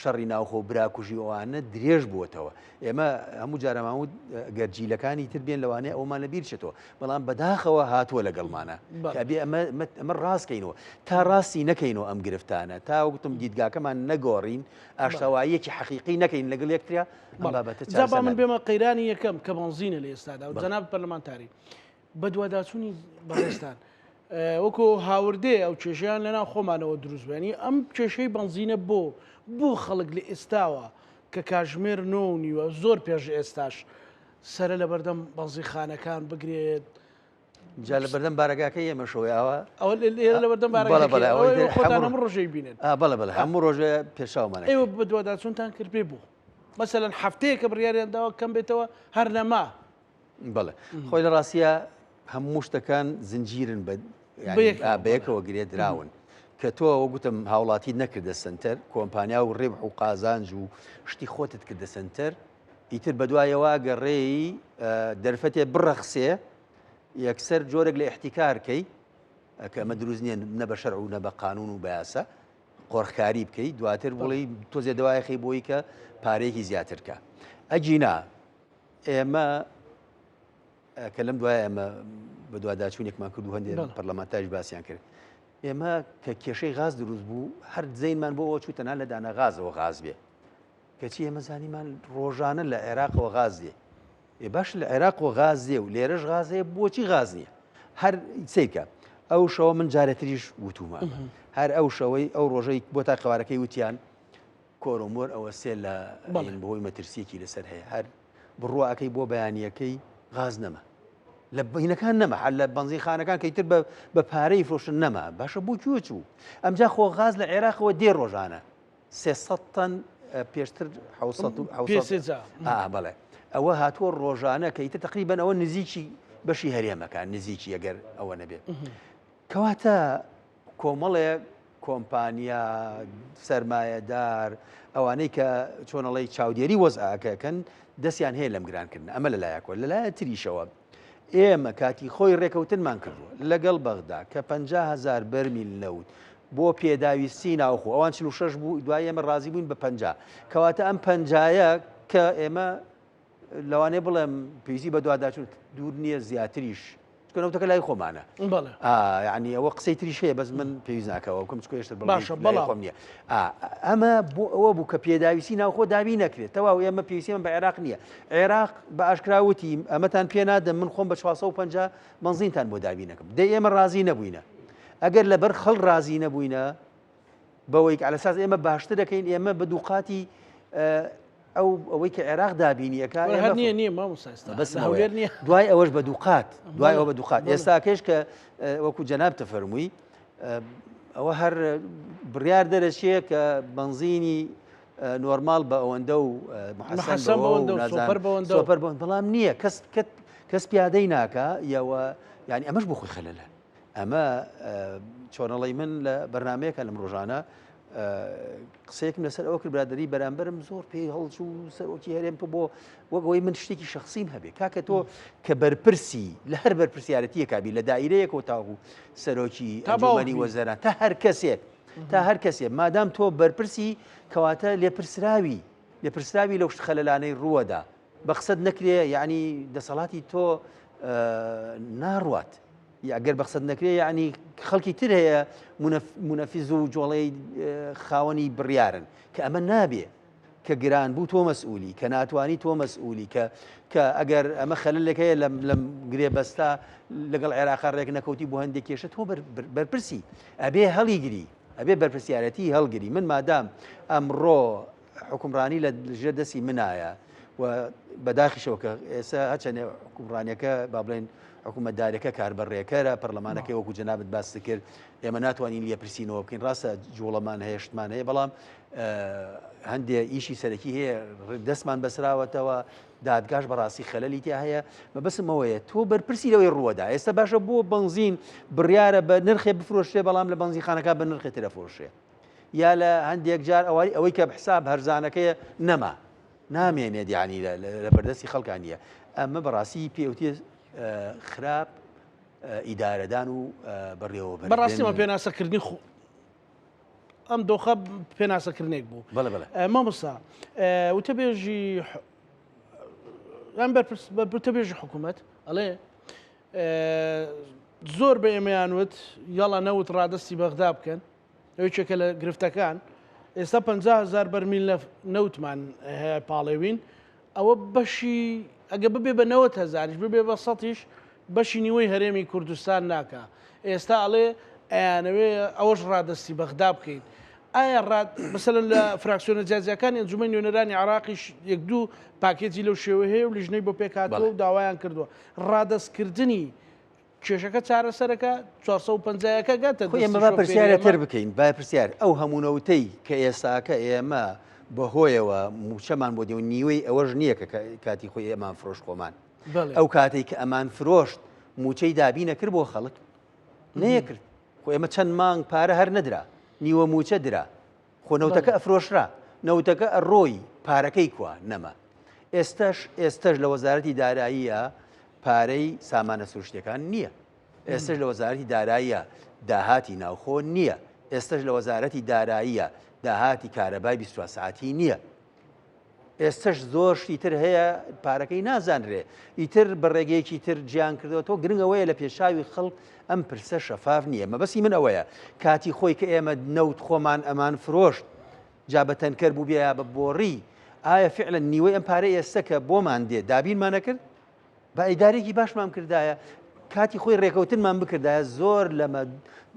شەڕی ناوخۆ براکوژی ئەوانە درێژ بووەتەوە ئێمە هەموو جارەمان وت گەر جیلەکانی تر بێن لەوانەیە ئەومان لە بیر چێتەوە بەڵام بەداخەوە هاتووە لەگەڵمانە کە بێ ئەمە ئەمە ڕاستکەینەوە تا ڕاستی نەکەینەوە ئەم گرفتانە تا وتم دیدگاکەمان نەگۆڕین ئاشتەواییەکی حەقیقی نەکەین لەگەڵ یەکتریا ئەم بابەتە جا با چارەسەر من نابێت. بێمە قەیرانی یەکەم کە بەنزینە لە ئێستادا و جەناب پەرلەمانتاری بەدواداچوونی بەڕێزتان وەکو هاوردەیە ئەو کێشەیان لەناو خۆمانەوە دروست بوو یانی ئەم کێشەی بەنزینە بۆ بۆ خەڵک لە ئێستاوە کە کاژمێر نۆ و نیوە زۆر پێش ئێستاش سەرە لەبەردەم بەنزینخانەکان بگرێت. جا لە بەردەم بارەگاکەی ئێمەشەوەی ئاوا ئەوە لێرە لەبەردەم بەڵێ بەڵێ ئەوەی بارەگاکەی خۆتان هەموو ڕۆژێک بینن. ئا بەڵێ بەڵێ هەموو ڕۆژێ پێشاومان ئێوە بەدواداچوونتان کرد پێ بوو مەسەلەن هەفتەیەکە بڕیاریان داوە کەم بێتەوە هەر نەما. بەڵێ خۆی لە ڕاستیە هەموو شتەکان زنجیرن بە بەیەکەوە گرێ دراون. کە تۆ ئەوە گوتم هاوڵاتی نەکردە سنتەر کۆمپانیا و ڕێبح و قازانج و شتی خۆتت کردە سنتەر ئیتر بەدوایەوە گەڕێی دەرفەتێ بڕەخسێ یەکسەر جۆرێک لە احتیکارکەی کە ئەمە دروست نییە نە بە شەرع و نە بە قانون و بە یاسا قۆرخکاری بکەی دواتر بڵێ تۆزێ دەوایخی بۆی کە پارەیەکی زیاترکە ئەگینا ئێمە کە لەم دوای ئێمە بەدواداچوونێکمان کرد و هەندێک پەرلەمانتاریش باسییان کرد ئێمە کە کێشەی غاز دروست بوو هەر زەینمان بۆ ئەوە چوو تەنها لە دانە غازەوە غاز بێ کەچی ئێمە زانیمان ڕۆژانە لە عێراقەوە غاز دێ ئێ باش لە عێراق و غاز دێ و لێرەش غاز هەیە بۆچی غاز نییە هەر سەیرکە ئەو شەوە من جارێتریش وتومە هەر ئەو شەوەی ئەو ڕۆژەی بۆ تا قەوارەکەی وتیان کۆرۆمۆر ئەوە سێ لە بەهۆی مەترسیەکی لەسەر هەیە هەر بڕوا ئەکەی بۆ بەیانیەکەی غاز نەما لە بینەکان نەما هەر لە بەنزینخانەکان کە ئیتر بە پارەی فرۆشتن نەما باشە بۆ کوێ چوو ئەمجا خۆ غاز لە عێراقەوە دێ ڕۆژانە 300 تەن پێشتر 600 بەڵێ ئەوە هاتووە ڕۆژانە کە ئیتر تقریبان ئەوە نزیکی بەشی هەرێمەکان نزیکی ئەگەر ئەوە نەبێت. کەواتە کۆمەڵێک کۆمپانیا، سەرمایەدار، ئەوانەی کە چۆنەڵی چاودێری وەزعەکەکەن دەستیان هەیە لەم گرانکردن ئەمە لەلایەکەوە لەلایە تریشەوە ئێمە کاتی خۆی ڕێکەوتنمان کردووە لەگەڵ بەغدا کە 50 هزار بەرمیل نەوت بۆ پێداویستی ناوخۆ ئەوان 46 بوو دوای ئێمە ڕازی بووین بە 50 کەواتە ئەم پەنجایە کە ئێمە لەوانەیە بڵێم پێویستی بە دواداچوون دوور نییە زیاتریش چونکە نەوتەکە لای خۆمانە بەڵێ یعنی ئەوە قسەی تریش هەیە بەس من پێویست ناکەوە بکەم چونکە هێشتا بڵێ باشە بەڵام خۆم نییە ئەمە بۆ ئەوە بوو کە پێداویستی ناوخۆ دابی نەکرێت تەواو ئێمە پێویستیمان بە عێراق نییە عێراق بە ئاشکرا وتی ئەمەتان پێ نادەم من خۆم بە 450 بەنزینتان بۆ دابی نەکەم دەی ئێمە ڕازی نەبووینە ئەگەر لەبەر خەڵ ڕازی نەبووینە بەوەی کە عەلەساس ئێمە باشتر دەکەین ئێمە بە دووقاتی ئەو ئەوەی کە عێراق دابینی ئەکا هەر نییە نییە مامۆستا ئێستا بەس لە هەولێر نییە دوای ئەوەش بە دووقات دوای ئەوە بە دووقات بەڵێ. ئێستاکەش کە وەکو جەناب تەفەرمووی ئەوە هەر بڕیار دەرەچێ کە بەنزینی نۆرماڵ بە ئەوەندە و محەسەن محەسەن بەوەندە بەوە و و نازانم سۆپەر بەوەندە و سۆپەر بەوەندە بەڵام نییە کەس کەس پیادەی ناکا یەوە یعنی ئەمەش بۆ خۆی خەلەلە ئەمە چۆنەڵی من لە بەرنمەیەکە لەم ڕۆژانە قسەیەکم لەسەر ئەوە کرد برادری بەرامبەرم زۆر پێی هەڵچوو سەرۆکی هەرێم تۆ بۆ وەک ئەوەی من شتێکی شخصیم هەبێ کاکە تۆ کە بەرپرسی لە هەر بەرپرسیارەتیەکبی لە دایرەیەکەوە تاوەکو سەرۆکی ئەنجومەنی وەزاران تا هەر کەسێک تا هەر کەسێک مادام تۆ بەرپرسی کەواتە لێپرسراوی لێپرسراوی لەو شت خەلەلانەی ڕووەدا بە قسەت نەکرێ یعنی دەسەڵاتی تۆ ناڕوات گەر بە قسەت نەکرێ یعنی خەڵکی تر هەیە مونەفیز و جۆڵەی خاوەنی بڕیارن کە ئەمە نابێ کە گران بوو تۆ مەسئولی کە ناتوانی تۆ مەسئولی کە کە ئەگەر ئەمە خەلەلێک هەیە لەم لەم گرێبەستا لەگەڵ عێراقا ڕێک نەکەوتی بۆ هەندێک کێشە تۆ بەرپرسی ئەبێ هەڵیگری ئەبێ بەرپرسیارەتی هەڵگری من مادام ئەمڕۆ حوکمڕانی لە ژێر دەستی منایە و بەداخیشەوە کە ئێستا هەچەنێ حوکمڕانیەکە با بڵێن حکوومەتدارەکە کاربەڕێکەرە پەرلەمانەکەی وەکو جەنابت باست کرد ئێمە ناتوانین لێپرسینەوە بکەین ڕاستە جوڵەمان هەیە شتمان هەیە بەڵام هەندێ ئیشی سەرەکی هەیە دەستمان بەسراوەتەوە دادگاش بەڕاستی خەلەلی تیا هەیە مەبەسم ئەوەیە تۆ بەرپرسی لەوەی ڕووەدا ئێستا باشە بۆ بەنزین بڕیارە بە نرخێ بفرۆشرێ بەڵام لە بەنزینخانەکە بە نرخێ ترە فرۆشرێ یا لە هەندێک جار ئەوەی ئەوەی کە حساب هەرزانەکەیە نەما نامێنێت یعنی لە بەردەستی خەڵکان نییە ئەمە بەڕاستی پێوتێ خراپ ئیدارەدان و بەڕێوەبردن بەڕاستیمە پێناسەکردنی خۆ ئەم دۆخە پێناسەکردنێک بوو بەڵێ بەڵێ مامۆستا وتەبێژی ئەم بەرپرس وتەبێژی حکوومەت ئەڵێ زۆر بە ئێمەیان وت یاڵا نەوت ڕادەستی بەغدا بکەن یەکێکە لە گرفتەکان ئێستا 50 هزار بەرمیل نەوتمان هەیە پاڵێوین ئەوە بەشی ئەگە ببێ بە 90 هزاریش ببێ بە سەتیش بەشی نیوەی هەرێمی کوردستان ناکا ئێستا ئەڵێ ئەیانەوێ ئەوەش ڕادەستی بەغدا بکەین ئایا ڕاد مەسەلەن لە فراکسیۆنە جیاجیاکانی ئەنجومەنی نوێنەرانی عێراقیش یەک دوو پاکێجی لەو شێوە هەیە و لیژنەی بۆ پێکهاتووە و داوایان کردووە ڕادەستکردنی کێشەکە چارەسەرەکە 450 ەکە گاتە خۆ ئێمە با پرسیارە تر بکەین با پرسیار ئەو هەموو نەوتەی کە ئێستاکە ئێمە بەهۆیەوە مووچەمان بۆ دێ و نیوەی ئەوەش نییە کە کاتی خۆی ئێمان فرۆشت خۆمان ئەو کاتێک کە ئەمان فرۆشت موچەی دابینە کرد بۆ خەڵک نەیەکرد خۆ ئێمە چەند مانگ پارە هەر نەدرا نیوە موچە درا خۆ نەوتەکە ئەفرۆشرا نەوتەکە ئەڕۆی پارەکەی کوا نەما ئێستش ئێستش لە وەزارەتی داراییە پارەی سامانە سروشتەکان نییە ئێستش لە وەزارەتی داراییە داهاتی ناوخۆ نییە ئێستش لە وەزارەتی داراییە داهاتی کارەبای 24 ساعتی نییە ئێستەش زۆر شتی تر هەیە پارەکەی نازانرێ ئیتر بە ڕێگەیەکی تر جیان کردەوە گرنگ ئەوەیە لە پێشاوی خەڵک ئەم پرسە شەفاف نییە مەبەستی من ئەوەیە کاتی خۆی کە ئێمە نەوت خۆمان ئەمان فرۆشت جا بە تەنکەر بوو بێ یا بە بۆڕی ئایا فعلا نیوەی ئەم پارە ئێستا کە بۆمان دێ دابینمان نەکرد با ئیدارێکی باشمان کردایە کاتی خۆی ڕێکەوتنمان بکردایە زۆر لەمە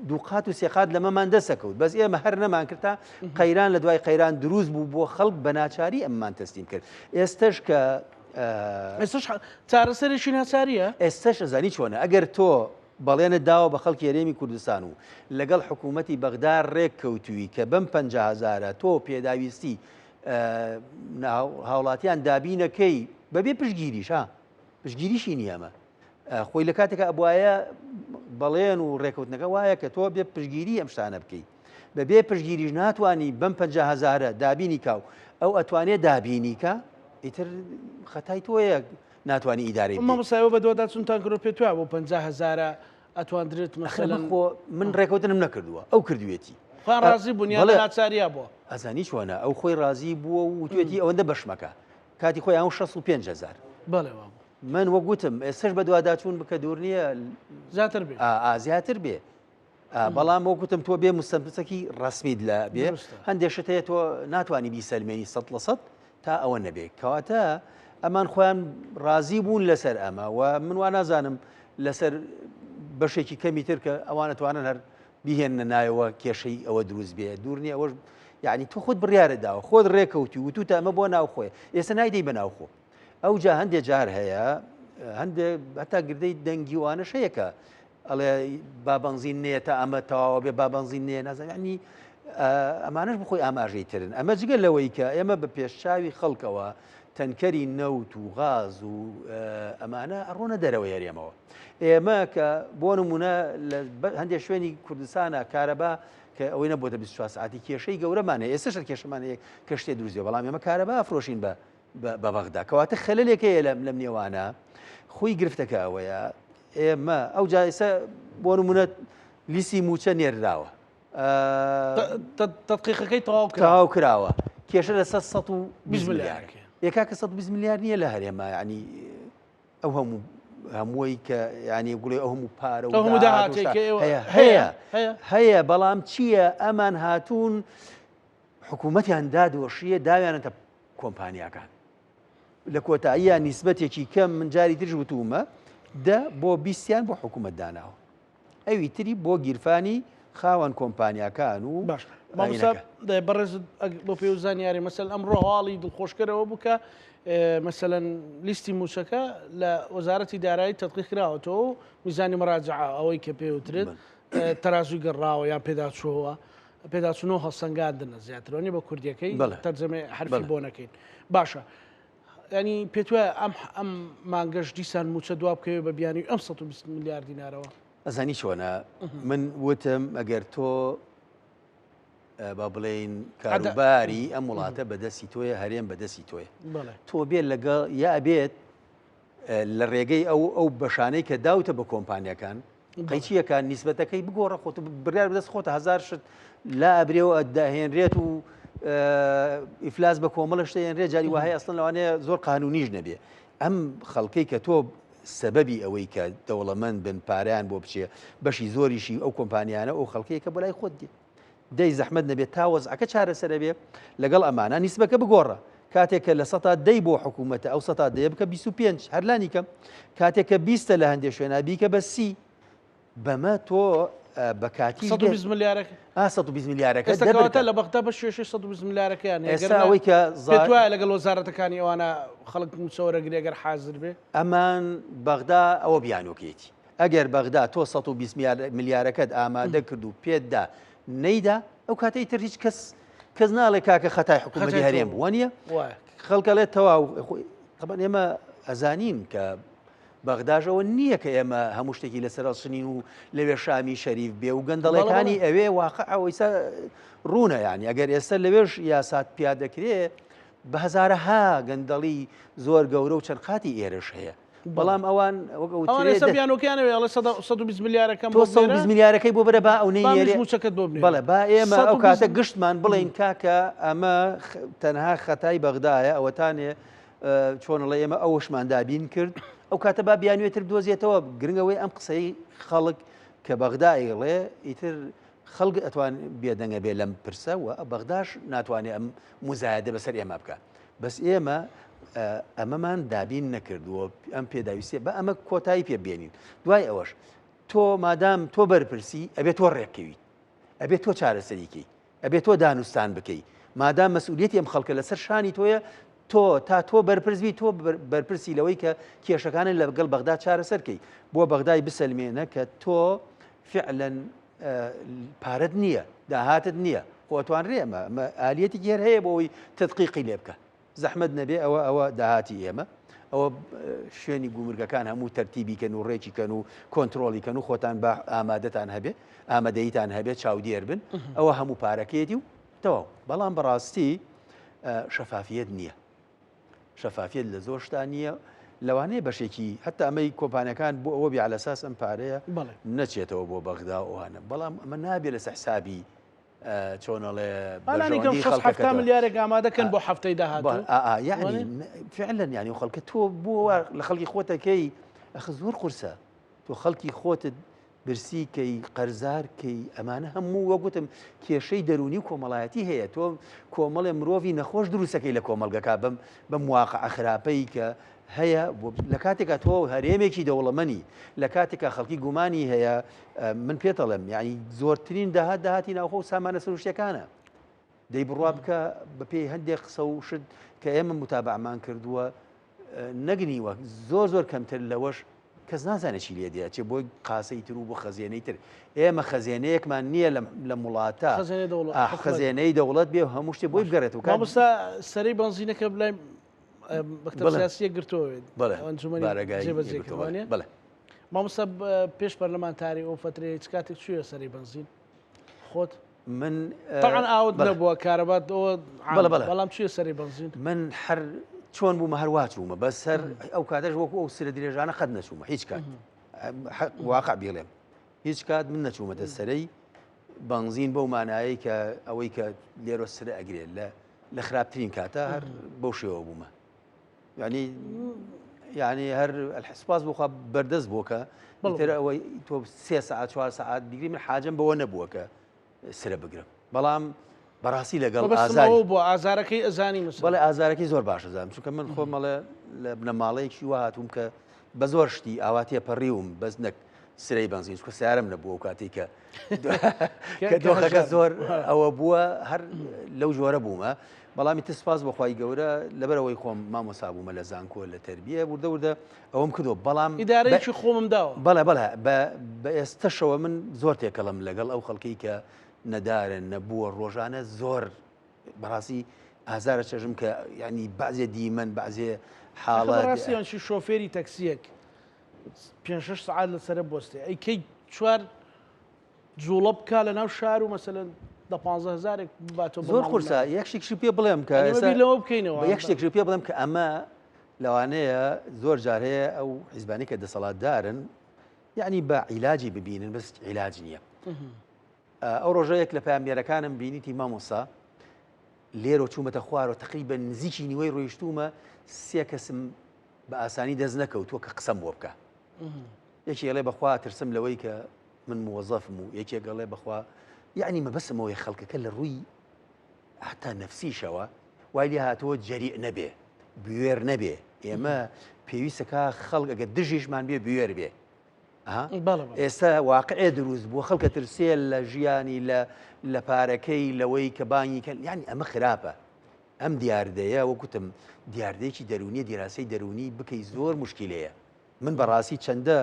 دووقات و سێقات لەمەمان دەسەکەوت بەس ئێمە هەر نەمان کرد تا قەیران لە دوای قەیران دروست بوو بۆ خەڵک بە ناچاری ئەممان تەسلیم کرد ئێستش کە ئێستش چارەسەرێکی ناچاریە ئێستش ئەزانی چۆنە ئەگەر تۆ بەڵێنت داوە بە خەڵکی هەرێمی کوردستان و لەگەڵ حکوومەتی بەغدا ڕێک کەوتووی کە بەم 50 هەزارە تۆ پێداویستی هاوڵاتیان دابینەکەی بەبێ پشگیریش ها پشگیریشی نییە ئەمە خۆی لە کاتێکا ئەبواە بەڵێن و ڕێکەوتنەکە وایە کە تۆ بێ پشگیری ئەم شتانە بکەیت بە بێ پشگیریش ناتوانانی بەم 50 هەزارە دابینی کا و ئەو ئەتوانێ دابینی کە ئیتر خەتای تۆیە ناتوانانی ئیدارەی بکەی. مامۆستا ئێوە بەدواداچوونتان کردووە پێت وایە بۆ 50 هەزارە ئەتواندرێت ئەخر مەسەلەن خۆ من ڕێکەوتنم نەکردووە ئەو کردوێتی خۆیان ڕازی بوون یان بەڵێ لە ناچاریا بووە؟ ئەزانی چۆنە ئەو خۆی ڕازی بووە و وتوێتی ئەوەندە بەشمەکە کاتی خۆی ئەو 65 هزار. بەڵێ وابوو. من وەک وتم ئێستش بەدواداچوون بکە دوور نییە زیاتر بێ. ئا زیاتر بێ. بەڵام وەک وتم تۆ بێ مستەمسەکی ڕەسمیت لە بێ هەندێک شت هەیە تۆ ناتوانانی بیسەلمێنی 100% تا ئەوە نەبێ کەواتە ئەمان خۆیان ڕازی بوون لەسەر ئەمە و من وا نازانم لەسەر بەشێکی کەمی تر کە ئەوانە توانن هەر بیهێننە نایەوە کێشەی ئەوە دروست بێ دوور نییە ئەوەش یعنی تۆ خۆت بڕیارە داوە خۆت ڕێکەوتی وتوتە ئەمە بۆ ناوخۆیە ئێستا نایدەی بە ناوخۆ ئەوجا هەندێ جار هەیە هەندێ هەتا گردەی دەنگی وانەش هەیە کە ئەڵێ با بەنزین نێ تا ئەمە تەواوە بێ با بەنزین نێ نازانم یعنی ئەمانەش بخۆی ئاماژەی ترن ئەمە جگە لەوەی کە ئێمە بە پێشچاوی خەڵکەوە تەنکەری نەوت و غاز و ئەمانە ئەڕۆنە دەرەوەی هەرێمەوە ئێمە کە بۆ نمونە لە هەندێک شوێنی کوردستانە کارەبا کە ئەوەی نەبووتە 24 ساعتی کێشەی گەورەمان هەیە ئێستاش کێشەمان هەیە کە شتێ دروست بێ بەڵام ئێمە کارەبا ئەفرۆشین بە بە بەغدا کەواتە خەلەلێک هەیە لەم لەم نێوانە خۆی گرفتەکە ئەوەیە ئێمە ئەو جایسە بۆ نمونە لیسی موچە نێردراوە تدقیقەکەی تەواو تەواو کراوە کێشە لەسەر 120 ملیار یەکاکە 120 ملیار نییە لە هەرێمە ینی ئەو هەموو هەمووی کە ینی گوڵێ ئەو هەموو پارە و هەیە هەیە هەیە بەڵام چییە ئەمان هاتوون حکوومەتیان دادۆشیە داویانەتە کۆمپانیاکان لە کۆتاییە نیسبەتێکی کەم من جاری ترش وتومە دە بۆ بیستیان بۆ حکوومەت داناوە ئەوی تری بۆ گیرفانی خاوەن کۆمپانیاکان و باش بەڕێز بۆ پێ و زانیاری مەسەل ئەمڕۆ هەواڵی دڵخۆشکەرەوە بوو کە مەسەلەن لیستی موچەکە لە وەزارەتی دارایی تدقیق کراوەتەوە و میزانی مراجعە ئەوەی کە پێوترێت تەرازوی گەڕاوە یان پێداچووەوە پێداچوونەوە هەڵسەنگاندنە زیاتر وانیە بە کوردیەکەی تەرجەمەی حەرفی بۆ نەکەین باشە ینی پێت وایە ئەم ئەم مانگەش دیسان موچە دوا بکەوێت بە بیانی ئەم 120 میلیارد دینارەوە ئەزانی چۆنە من وتم ئەگەر تۆ با بڵێین کاروباری ئەم وڵاتە بەدەستی تۆیە هەرێم بەدەستی تۆیە تۆ بێت لەگەڵ یا بێت لە ڕێگەی ئەو ئەو بەشانەی کە داوتە بە کۆمپانیەکان قەیچیەکە نیسبەتەکەی بگۆڕە خۆت بڕیار بەدەست خۆتە هزار شت لا ئەبرێ و داهێنرێت و ئیفلاس بە کۆمەڵە شتێنرێ جاری وهەیە ئەسڵن لەوانەیە زۆر قانونیش نەبێ ئەم خەڵکەی کە تۆ سەبەبی ئەوەی کە دەوڵەمەند بن پارەیان بۆ بچێ بەشی زۆریشی ئەو کۆمپانیانە ئەو خەڵکەیە کە بۆ لای خۆت دێ دەی زەحمەت نەبێت تا وەزعەکە چارەسەر ئەبێ لەگەڵ ئەمانە نیسبەکە بگۆڕە کاتێک کە لە سەتا دەی بۆ حکوومەتە ئەو سەتا دەیە بکە 25 هەر لانی کەم کاتێک کە بیستە لە هەندێک شوێنا بیکە بە سی بەمە تۆ بە کاتی 120 ملیارەکە ئا 120 ملیارەکە ئێستا کەواتە لە بەغدا بە شێشەی 120 ملیارەکەیان هەیە. ئێستا گەر نا ئەوەی کە پێت وایە لەگەڵ وەزارەتەکانی ئەوانە خەڵک مووچە وەرەگرێ گەر حازر بێ؟ ئەمان بەغدا ئەوە بیانووکەیەتی ئەگەر بەغدا تۆ 120 ملیارەکەت ئامادە کرد و پێت دا نەیدا ئەو کاتە ئیتر هیچ کەس کەس ناڵێ کاکە خەتای حکوومەتی هەرێم بووە نییە خەڵکەڵێت تەواو طبعا ئێمە ئەزانین کە بەغداژەوە نییە کە ئێمە هەموو شتێکی لەسەر هەڵچنین و لەوێ شامی شەریف بێ و گەندەڵەکانی ئەوێ واقع ئەوەیسا ڕوونە ینی ئەگەر ئێستا لەوێش یاسات پیا دەکرێ بە هەزارەها گەندەڵی زۆر گەورە و چەند قاتی ئێرەش هەیە بەڵام ئەوان وەک ئەو ئەوان ئێستا بیانۆکەیان ئەوەیە ئەڵێ 120 ملیارەکەم تۆ 120 ملیارەکەی بۆ بەرە با ئەو نەینێرێ مووچەکەت بۆ بنێرێ بەڵێ با ئێمە ئەو کاتە گشتمان بڵێین کاکە ئەمە تەنها خەتای بەغدایە ئەوەتانێ چۆن ئەڵێ ئێمە ئەوەشمان دابین کرد ئەو کاتە با بیانوێتر بدۆزێتەوە گرنگەوەی ئەم قسەی خەڵک کە بەغدا ئەیڵێ ئیتر خەڵک ئەتوان بێدەنگە بێ لەم پرسە و بەغداش ناتوانێت ئەم مزایدە بەسەر ئێمە بکە بەس ئێمە ئەمەمان دابین نەکردووە ئەم پێداویستیە بە ئەمە کۆتایی پێ بێنین دوای ئەوەش تۆ مادام تۆ بەرپرسی ئەبێت تۆ ڕێککەویت ئەبێت تۆ چارەسەریکەی ئەبێت تۆ دانوستان بکەی مادام مەسئولیەتی ئەم خەڵکە لەسەر شانی تۆیە تۆ تا تۆ بەرپرس بی تۆ بەرپرسی لەوەی کە کێشەکانت لەگەڵ بەغدا چارەسەرکەی بۆ بەغدای بسەلمێنە کە تۆ فعلا پارەت نییە داهاتت نییە خۆ ئەتوانرێ ئەمە ئەمە ئالیەتێکی هەر هەیە بۆ ئەوەی تدقیقی لێ بکە زەحمەت نەبێ ئەوە ئەوە داهاتی ئێمە. ئەوە شوێنی گومرگەکان هەموو تەرتیبی کەن و ڕێکی کەن و کۆنترۆڵی کەن و خۆتان بە ئامادەتان هەبێ ئامادەیتان هەبێ چاودێر بن ئەوە هەموو پارەکەیەتی و تەواو بەڵام بەڕاستی شەفافیەت نییە شەفافیەت لە زۆر شتا نییە لەوانەیە بەشێکی هەتا ئەمەی کۆمپانیەکان بۆ ئەوە بێ عەلەساس ئەم پارەیە نەچێتەوە بۆ بەغدا ئەوانە بەڵام ئەمە نابێ لەسەر حسابی چۆنەڵێ بەلانی کەم 60 ملیارێک ئامادەکەن بۆ هەفتەی داهاتوو یعنی فعلا یعنی خەڵکە تۆ بۆ لە خەڵکی خۆتەکەی ئەخ زۆر قورسە تۆ خەڵکی خۆتت برسی کەی قەرزار کەی ئەمانە هەموو وەک وتم کێشەی دەروونی و کۆمەڵایەتی هەیە تۆ کۆمەڵێ مرۆڤی نەخۆش دروستەکەی لە کۆمەڵگەکە بەم بەم واقعە خراپەی کە هەیە لە کاتێکا تۆ هەرێمێکی دەوڵەمەنی لە کاتێکا خەڵکی گومانی هەیە من پێتەڵێم یعنی زۆرترین داهات داهاتی ناوخۆ و سامانە سروشتەکانە دەی بڕوا بکە بەپێی هەندێک قسە و شت کە ئێمە متابعمان کردووە نەک نیوە زۆر زۆر کەمتر لەوەش کەس نازانێت چی لێ دێ چێ بۆ قاسەی تر و بۆ خەزێنەی تر ئێمە خەزێنەیەکمان نییە لەم وڵاتە خەزێنەی دەوڵەت بێ هەموو شتێ بۆی بگەڕێت و مامۆستا سەرەی بەنزینەکە بلای مەکتەب سیاسیە گرتووە بەڵێ ئەنجومەنی جێبەجێکردوانە بەڵێ مامۆستا پێش پەرلەمانتاری ئەو فترەیە چ کاتێک چووە سەری بەنزین خۆت من طبعا ئاوت نەبووە کارەبات ئەوە بەڵێ بەڵێ بەڵام چیە سەری بەنزین من هەر چۆن بوومە هەر وا چوومە بەس هەر ئەو کاتەش وەکو ئەو سرە درێژانە قەت نەچوومە هیچ کات واقع بیڵێم هیچ کات من نەچوومەتە سەرەی بەنزین بەو مانایەی کە ئەوەی کە لێرە سرە ئەگرێت لە لە خراپترین کاتە هەر بەو شێوە بوومە یعنی یعنی هەر سپاس بۆ خوا بەردەست بووە کە تر ئەوەی تۆ سێ سەعات چوار سەعات دیگری من حاجم بەوە نەبووە کە سرە بگرم بەڵام بەڕاستی لەگەڵ ئازار بۆ ئازارەکەی ئەزانی بەڵێ ئازارەکەی زۆر باش ئەزانم چونکە من خۆم ئەڵێ لە بنەماڵەیەکی وا هاتووم کە بە زۆر شتی ئاوا تێپەڕیوم بەس نەک سرەی بەنزین چونکە سیارەم نەبووە ئەو کاتێک کە کە دۆخەکە زۆر ئەوە بووە هەر لەو جۆرە بوومە بەڵامی تر سپاس بەخوای گەورە لەبەرەوەی خۆم مامۆسا بوومە لە زانکۆ لە تربیە وردە وردە ئەوەم کردو بەڵام ئیدارەیەکی خۆمم داوە بەڵێ بەڵێ بە ئێستەشەوە من زۆر تێکەڵم لەگەڵ ئەو خەڵکی کە نەدارن نەبووە ڕۆژانە زۆر بەڕاستی ئازارە چێژم کە ینی بەعزێ دیمەن بەعزێ حاڵەت ڕاستیان شۆفێری تەکسیەک پێ شش سعات لەسرە بۆستێ ئەی کەی چوار جوڵە بکا لە ناو شار و مەسەلەن دە پانزە هەزارێک بباتەوە زۆر قورسە یەک شتێکشی پێ بڵێم کە ئێستا لەوە بکەینەوە یەک شتێکشی پێ بڵێم کە ئەمە لەوانەیە زۆر جار هەیە ئەو حیزبانی کە دەسەڵاتدارن یعنی بە عیلاجی ببینن بەس عیلاج نییە ئەو ڕۆژە یەک لە پامێرەکانم بینیتی مامۆسا لێرە چوومەتە خوارەوە تقریبا نزیکی نیوەی ڕۆیشتومە سێ کەسم بە ئاسانی دەست نەکەوتووە کە قسەم بۆ بکە یەکێ ئەڵێ بەخوا ترسم لەوەی کە من موەزەفم و یەکێک ئەڵێ بەخوا یعنی مەبەسم ئەوەیە خەڵکەکە لە ڕووی هەتا نەفسیشەوە وای لێ هاتووە جەریء نەبێ بوێر نەبێ ئێمە پێویستەکە خەڵک ئەگەر دژیشمان بێ بوێر بێ ئێستا واقعێ دروست بووە خەڵکە ترسێ لە ژیانی لە لە پارەکەی لەوەی کە بانگی کەن یعنی ئەمە خراپە ئەم دیاردەیە وەکوتم دیاردەیەکی دەرونیە دیراسەی دەرونی بکەی زۆر مشکلەیە من بەڕاستی چەندە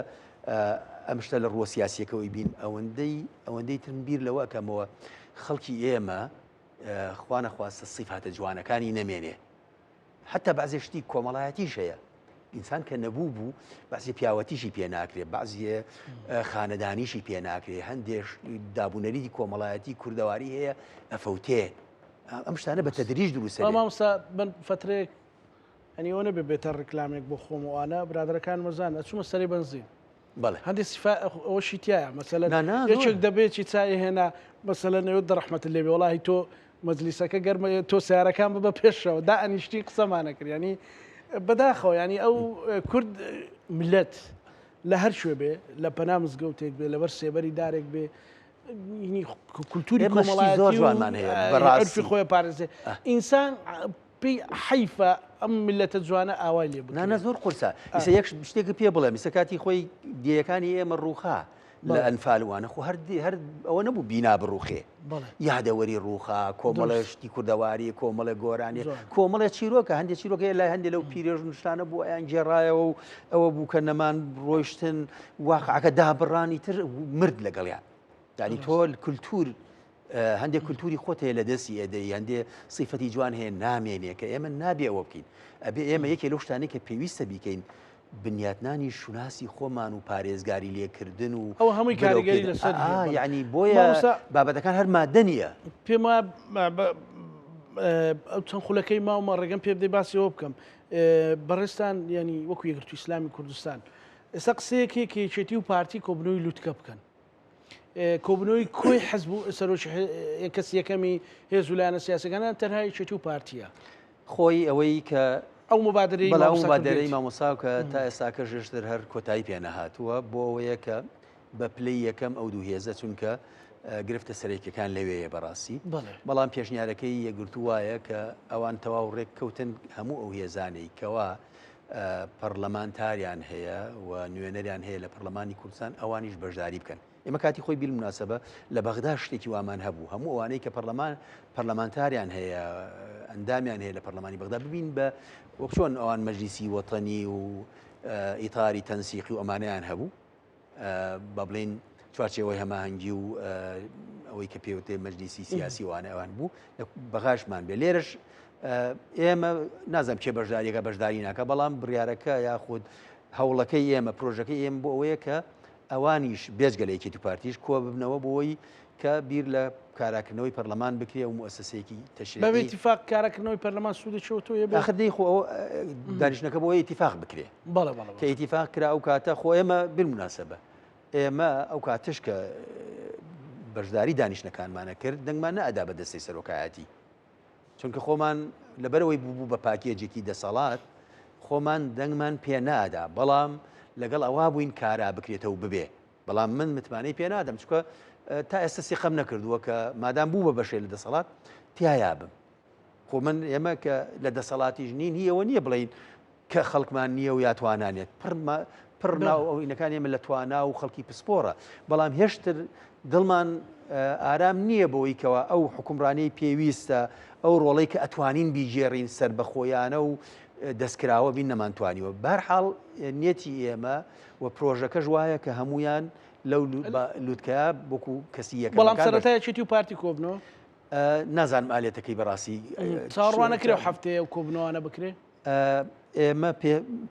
ئەم شتە لە ڕووە سیاسیەکەوەی بین ئەوەندەی ئەوەندەی ترم بیر لەوە ئەکەمەوە خەڵکی ئێمە خوانەخواستە سیفاتە جوانەکانی نەمێنێ حتا بەعزێ شتی کۆمەڵایەتیش هەیە ئینسان کە نەبوو بوو بەعزی پیاوەتیشی پێ ناکرێ بەعزیە خانەدانیشی پێ ناکرێ هەندێک دابوونەریتی کۆمەڵایەتی کوردەواری هەیە ئەفەوتێ ئەم شتانە بە تەدریج دروستە مامۆستا من فترێک ئەنی ئەوە نەبێ بێتە ڕیکلامێک بۆ خۆم و ئەوانە برادەرەکان مەزان ئەچوومە سەری بەنزین بەڵێ هەندێک سیفا ئەوەشی تایە مەسەلەن نا نا یەکێک زۆر. دەبێت چی چای هێنا مەسەلەن ئەوێت دە ڕەحمەتت لێ بێ وەڵاهی تۆ مەجلیسەکە گەرمە تۆ سیارەکان ببە پێشەوە دا ئەنیشتین قسەمانە کرد ینی بەداخەوە ینی ئەو کورد ملت لە هەر کوێ بێ لە پەنا مزگەوتێک بێ لەبەر سێبەری دارێک بێ کولتوری ئێمە شتی کۆمەڵایەتی زۆر و جوانمان هەیە عورفی بەڕاستی خۆی پارێزێ ئینسان پێی حەیفە ئەم میللەتە جوانە ئاوای لێ نا نا بکرێت. زۆر قورسە ئیسە یەک شتێکت پێ بڵێم ئیسە کاتی خۆی دێیەکانی ئێمە ڕووخا لە ئەنفال وانە خۆ هەر هەر ئەوە نەبوو بینا بڕوخێ یادەوەری ڕووخا کۆمەڵێ شتی کوردەواری کۆمەڵێ گۆرانی کۆمەڵێ چیرۆکە هەندێک چیرۆکە لای هەندێک لەو پیرێژ نوشتانە بوو ئەیان گێڕایەوە و ئەوە بوو کە نەمان ڕۆیشتن واقعەکە دابڕانی تر مرد لەگەڵیان یعنی تۆ کولتور. هەندێک کولتوری خۆت هەیە لە دەستی ئەدەی، هەندێ سیفەتی جوان هەیە نامێنێ، کە ئێمە نابێ ئەوە بکەین. ئەبێ ئێمە یەکێ لەو شتانەی کە پێویستە بیکەین بنیاتنانی شوناسی خۆمان و پارێزگاری لێکردن و ئەوە هەمووی کاریگەری لەسەر هەیە. یعنی بۆیە مامۆستا بابەتەکان هەر مادە نییە. پێم وایە ئەو چەند خولەکەی ماومە ڕێگەم پێ بدەی باسی ئەوە بکەم. بەڕێزتان یعنی وەکو یەکگرتووی ئیسلامی کوردستان ئێستا قسەیەک هەیە کە یەکێتی و پارتی کۆبوونەوەی لوتکە بکەن. کۆبوونەوەی کۆی حزب و سەرۆکی کەسی یەکەمی هێز و لایەنە سیاسەکانیان تەنها یەکێتی و پارتیە. خۆی ئەوەی کە ئەو مبادرەی بەڵام مبادرەی مامۆسا کە تا ئێستاکە ژێشتر هەر کۆتایی پێ نەهاتووە بۆ ئەوەیە کە بە پلەی یەکەم ئەو دوو هێزە چونکە گرفتە سەرەکیەکان لەوێیە بەڕاستی بەڵام پێشنیارەکەی یەکگرتوو وایە کە ئەوان تەواو ڕێک کەوتن هەموو ئەو هێزانەی کەوا پەڕلەمانتاریان هەیە و نوێنەریان هەیە لە پەڕلەمانی کوردستان ئەوانیش بەشداری بکەن. ئێمە کاتی خۆی بیلمناسەبە لە بەغدا شتێکی وامان هەبوو هەموو ئەوانەی کە پەرلەمان پەرلەمانتاریان هەیە ئەندامیان هەیە لە پەرلەمانی بەغدا ببین بە وەک چۆن ئەوان مەجلیسی وەتەنی و ئیتاری تەنسیقی و ئەمانەیان هەبوو با بڵێین چوارچێوەی هەماهەنگی و ئەوەی کە پێوتێ مەجلیسی سیاسی وانە ئەوان بوو لە بەغاشمان بێ لێرەش ئێمە نازم کێ بەشداریەکە بەشداری ناکە بەڵام بڕیارەکە یاخود هەوڵەکەی ئێمە پرۆژەکەی ئێمە بۆ ئەوەیە کە ئەوانیش بێجگە لە یەکێتی پارتیش کۆ ببنەوە بۆی کە بیر لە کاراکردنەوەی پەرلەمان بکرێ و موسسەیەکی تەشریعی بەبێ ئیتیفاق کاراکردنەوەی پەرلەمان سوودێکی ئەوتۆ هەیە بۆ ئاخر دەی خۆ ئەوە دانیشتنەکە بۆ ئیتیفاق بکرێ بەڵێ بەڵێ کە ئیتیفاق کرا ئەو کاتە خۆ ئێمە بالمناسبە ئێمە ئەو کاتش کە بەشداری دانیشتنەکانمانە کرد دەنگمان نەئەدا بە دەستەی سەرۆکایەتی چونکە خۆمان لەبەرەوەی بوو بە پاکێجێکی دەسەڵات خۆمان دەنگمان پێ نادا بەڵام لەگەڵ ئەوە بووین کارا بکرێتەوە ببێ بەڵام من متمانەی پێ نادەم چونکە تا ئێستا سیقەم نەکردووە کە مادام بوو بە بەشێ لە دەسەڵات تیایا بم خۆ من ئێمە کە لە دەسەڵاتیش نین هی ئەوە نییە بڵین کە خەڵکمان نییە و یا توانانێت پڕ ناو ئەو ئینەکان ئێمە لە توانا و خەڵکی پسپۆڕە بەڵام هێشتر دڵمان ئارام نییە بۆی کەەوە ئەو حکومڕانی پێویستە ئەو ڕۆڵەی کە ئەتوانین بیگێڕین سەر بەخۆیانە و دەستکراوە بین نەمانتوانیوە بەرحاڵ نیەتی ئێمە و پرۆژەکەش وایە کە هەموویان لەو لوتکەیە وەکو کەسی یەکەم بەڵام سەرەتا یەکێتی و پارتی کۆبنەوە؟ نازانم ئالێتەکەی بەڕاستی چاوەڕوان نەکرێ ئەو هەفتەیە ئەو کۆبنەوانە بکرێ؟ ئێمە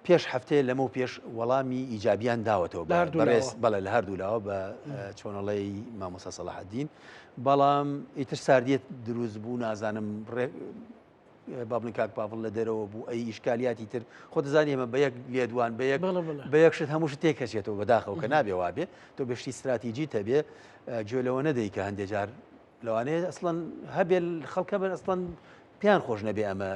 پێش هەفتەیە لەمەو پێش وەڵامی ئیجابیان داوەتەوە بەڕێز بەڵێ لە هەردوو لاوە بە چۆنەڵی مامۆستا سەڵاحەدین بەڵام ئیتر ساردیەت دروست بوو نازانم ڕێک با بڵێین کاک پاڤڵ لە دەرەوە بوو ئەی ئیشکالیاتی تر خۆ دەزانی ئێمە بە یەک لێدوان بە یەک بە یەک شت هەموو شت تێکەچێتەوە بەداخەوە کە نابێ وابێ تۆ بە شتی استراتیجی تەبێ گوێ لەوە نەدەی کە هەندێک جار لەوانەیە ئەسڵەن هەبێ خەڵکە بن ئەسڵەن پێیان خۆش نەبێ ئەمە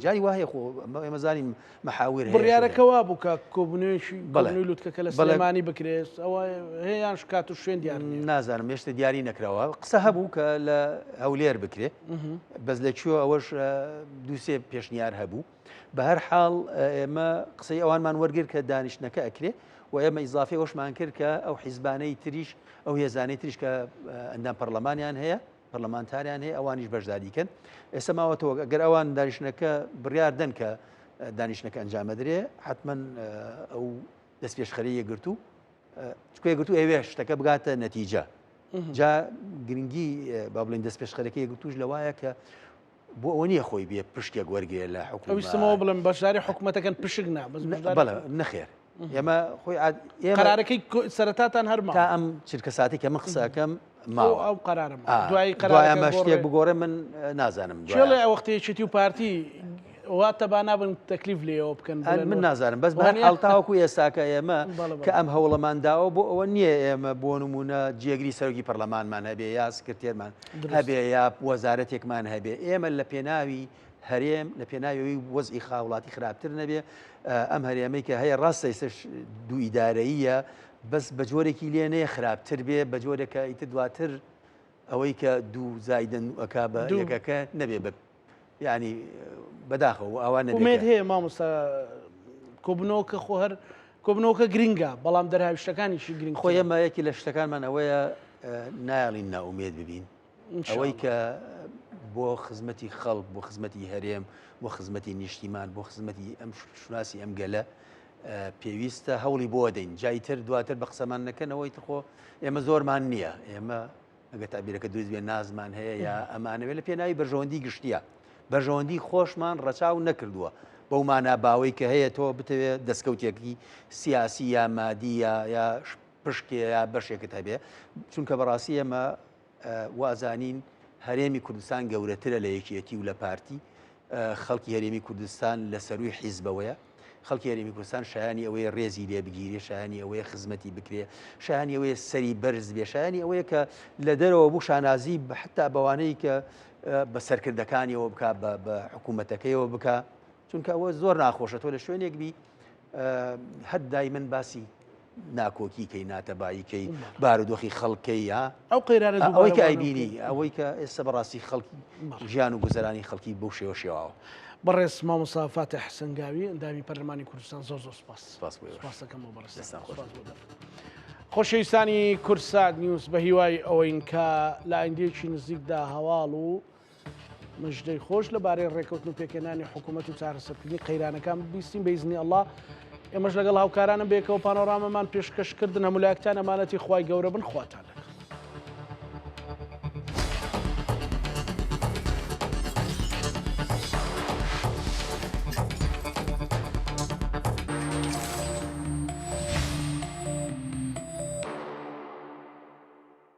جاری وایە خۆ ئێمە زانین محاور هەیە بڕیارەکە وا بوو کە کۆبوونەوەیەکی کۆبوونەوەی لوتکەکە لە سلێمانی بکرێت ئەوە هەیە یان کات و شوێن دیار نییە؟ نازانم هێشتا دیاری نەکراوە قسە هەبوو کە لە هەولێر بکرێ بەس لە کوێ ئەوەش دووسێ پێشنیار هەبوو بە هەر حاڵ ئێمە قسەی ئەوانمان وەرگر کە دانیشتنەکە ئەکرێ و ئێمە ئیزافی ئەوشمان کرد کە ئەو حیزبانەی تریش ئەو هێزانەی تریش کە ئەندام پەرلەمانیان هەیە پەرلەمانتاریان هەیە ئەوانیش بەشداری کەن ئێستا ماوەتەوە گەر ئەوان دانیشتنەکە بڕیار دەن کە دانیشتنەکە ئەنجامەدرێ حتمما ئەو دەستپێشخەری یەکگرتوو چکە یەکگرتوو ئەوێ شتەکە بگاتە نەتیجە جا گرنگی با بڵین دەستپێشخەرەکە یەکگرتووش لەوایە کە بۆ ئەوە نییە خۆی بێ پشکێک وەرگێ لە حکومەت ویستمەوە بڵێم بەشداری حکوومەتەکەن پشک نا بەس بەڵێ نەخێر ئێمە خۆی قرارەکەی سەرەتاتان هەر تا ئەم چرکە ساتی کە من قسەکەم ماوە ئەو قرارم دوای قرارەمە شتێک بگۆڕێ من نازانم چێڵێ ئەو وەختی یەکێتی و پارتی وا تەبا نابن تەکلیف لێەوە بکەن من نازانم بەس بە حاڵ تاوەکو ئێستاکە ئێمە کە ئەم هەوڵەمان داوە بۆ ئەوە نییە ئێمە بۆ نمونە جێگری سەرۆکی پەرلەمانمان هەبێ یا سکرتێرمان هەبێ یا وەزارەتێکمان هەبێ ئێمە لە پێناوی هەرێم لە پێناوی ئەوەی وەزعی خاوڵاتی خراپتر نەبێ ئەم هەرێمەی کە هەیە ڕاستە ئێستش دوو ئیدارەییە بەس بە جۆرێکی لێ نەیە خراپتر بێ بە جۆرێک کە ئیتر دواتر ئەوەی کە دوو زایدن ئەکا بە یەکەکە نەبێ بە یعنی بەداخەوە ئەوە نەبێ ئومێد هەیە مامۆستا کۆبنەوەکە خۆ هەر کۆبنەوەکە گرنگە بەڵام دەرهاویشتەکانیشی گرنگ خۆ ئێمە یەکی لە شتەکانمان ئەوەیە نایەڵین نائومێد ببین ئەوەی کە بۆ خزمەتی خەڵک بۆ خزمەتی هەرێم بۆ خزمەتی نیشتیمان بۆ خزمەتی ئەم شوناسی ئەم گەلە پێویستە هەوڵی بۆ دەین جایتر دواتر بە قسەمان نەکەنەوەی تخۆ ئێمە زۆرمان نییە ئێمە ئەگەر تەعبیرەکە دروست بێ نازمان هەیە یا ئەمانەوێت لە پێناوی بەرژەوەندی گشتیە بەرژەوەندی خۆشمان ڕەچاو نەکردووە بەو مانا باوەی کە هەیە تۆ بتەوێت دەستکەوتێکی سیاسی یا مادی یا یا پشکێ یا بەشێکت هەبێ چونکە بەڕاستی ئێمە وازانین هەرێمی کوردستان گەورەترە لە یەکێتی و لە پارتی خەڵکی هەرێمی کوردستان لە سەرووی حیزبەوەیە، خەڵکی هەرێمی کوردستان شایانی ئەوەیە ڕێزی لێ بگیرێ، شایانی ئەوەیە خزمەتی بکرێ، شایانی ئەوەیە سەری بەرز بێ، شایانی ئەوەیە کە لە دەرەوە بوو شانازی حتا بەوانەی کە بە سەرکردەکانیەوە بکا بە حکوومەتەکەیەوە بکا چونکە ئەوە زۆر ناخۆشە تۆ لە شوێنێک بی هەر دایمەن باسی ناکۆکی کەی ناتەبایی کەی بارودۆخی خەڵکەی یا ئەو قەیرانە ئەوەی کە ئەیبینی ئەوەی کە ئێستا بەڕاستی خەڵکی ژیان و گوزەرانی خەڵکی بەو شێوە شێواوە. بەڕێز مامۆستا فاتح سەنگاوی ئەندامی پەرلەمانی کوردستان زۆر زۆر سپاس سپاس بۆ ئێوەش. سپاس دەکەم بۆ بەڕێزتان. دەستان خۆش. سپاس بۆ دەرفەت. خۆشەویستانی کوردسات نیوز بە هیوای ئەوەین کە لە ئایندەیەکی نزیکدا هەواڵ و مژدەی خۆش لەبارەی ڕێکەوتن و پێکهێنانی حکوومەت و چارەسەرکردنی قەیرانەکان ببیستین بە ئیزنی ئەڵڵا ئێمەش لەگەڵ هاوکارانم بێکەوە پانۆرامەمان پێشکەشکردن هەموو لایەکتان ئەمانەتی خوای گەورە بن خواتان لەگەڵ.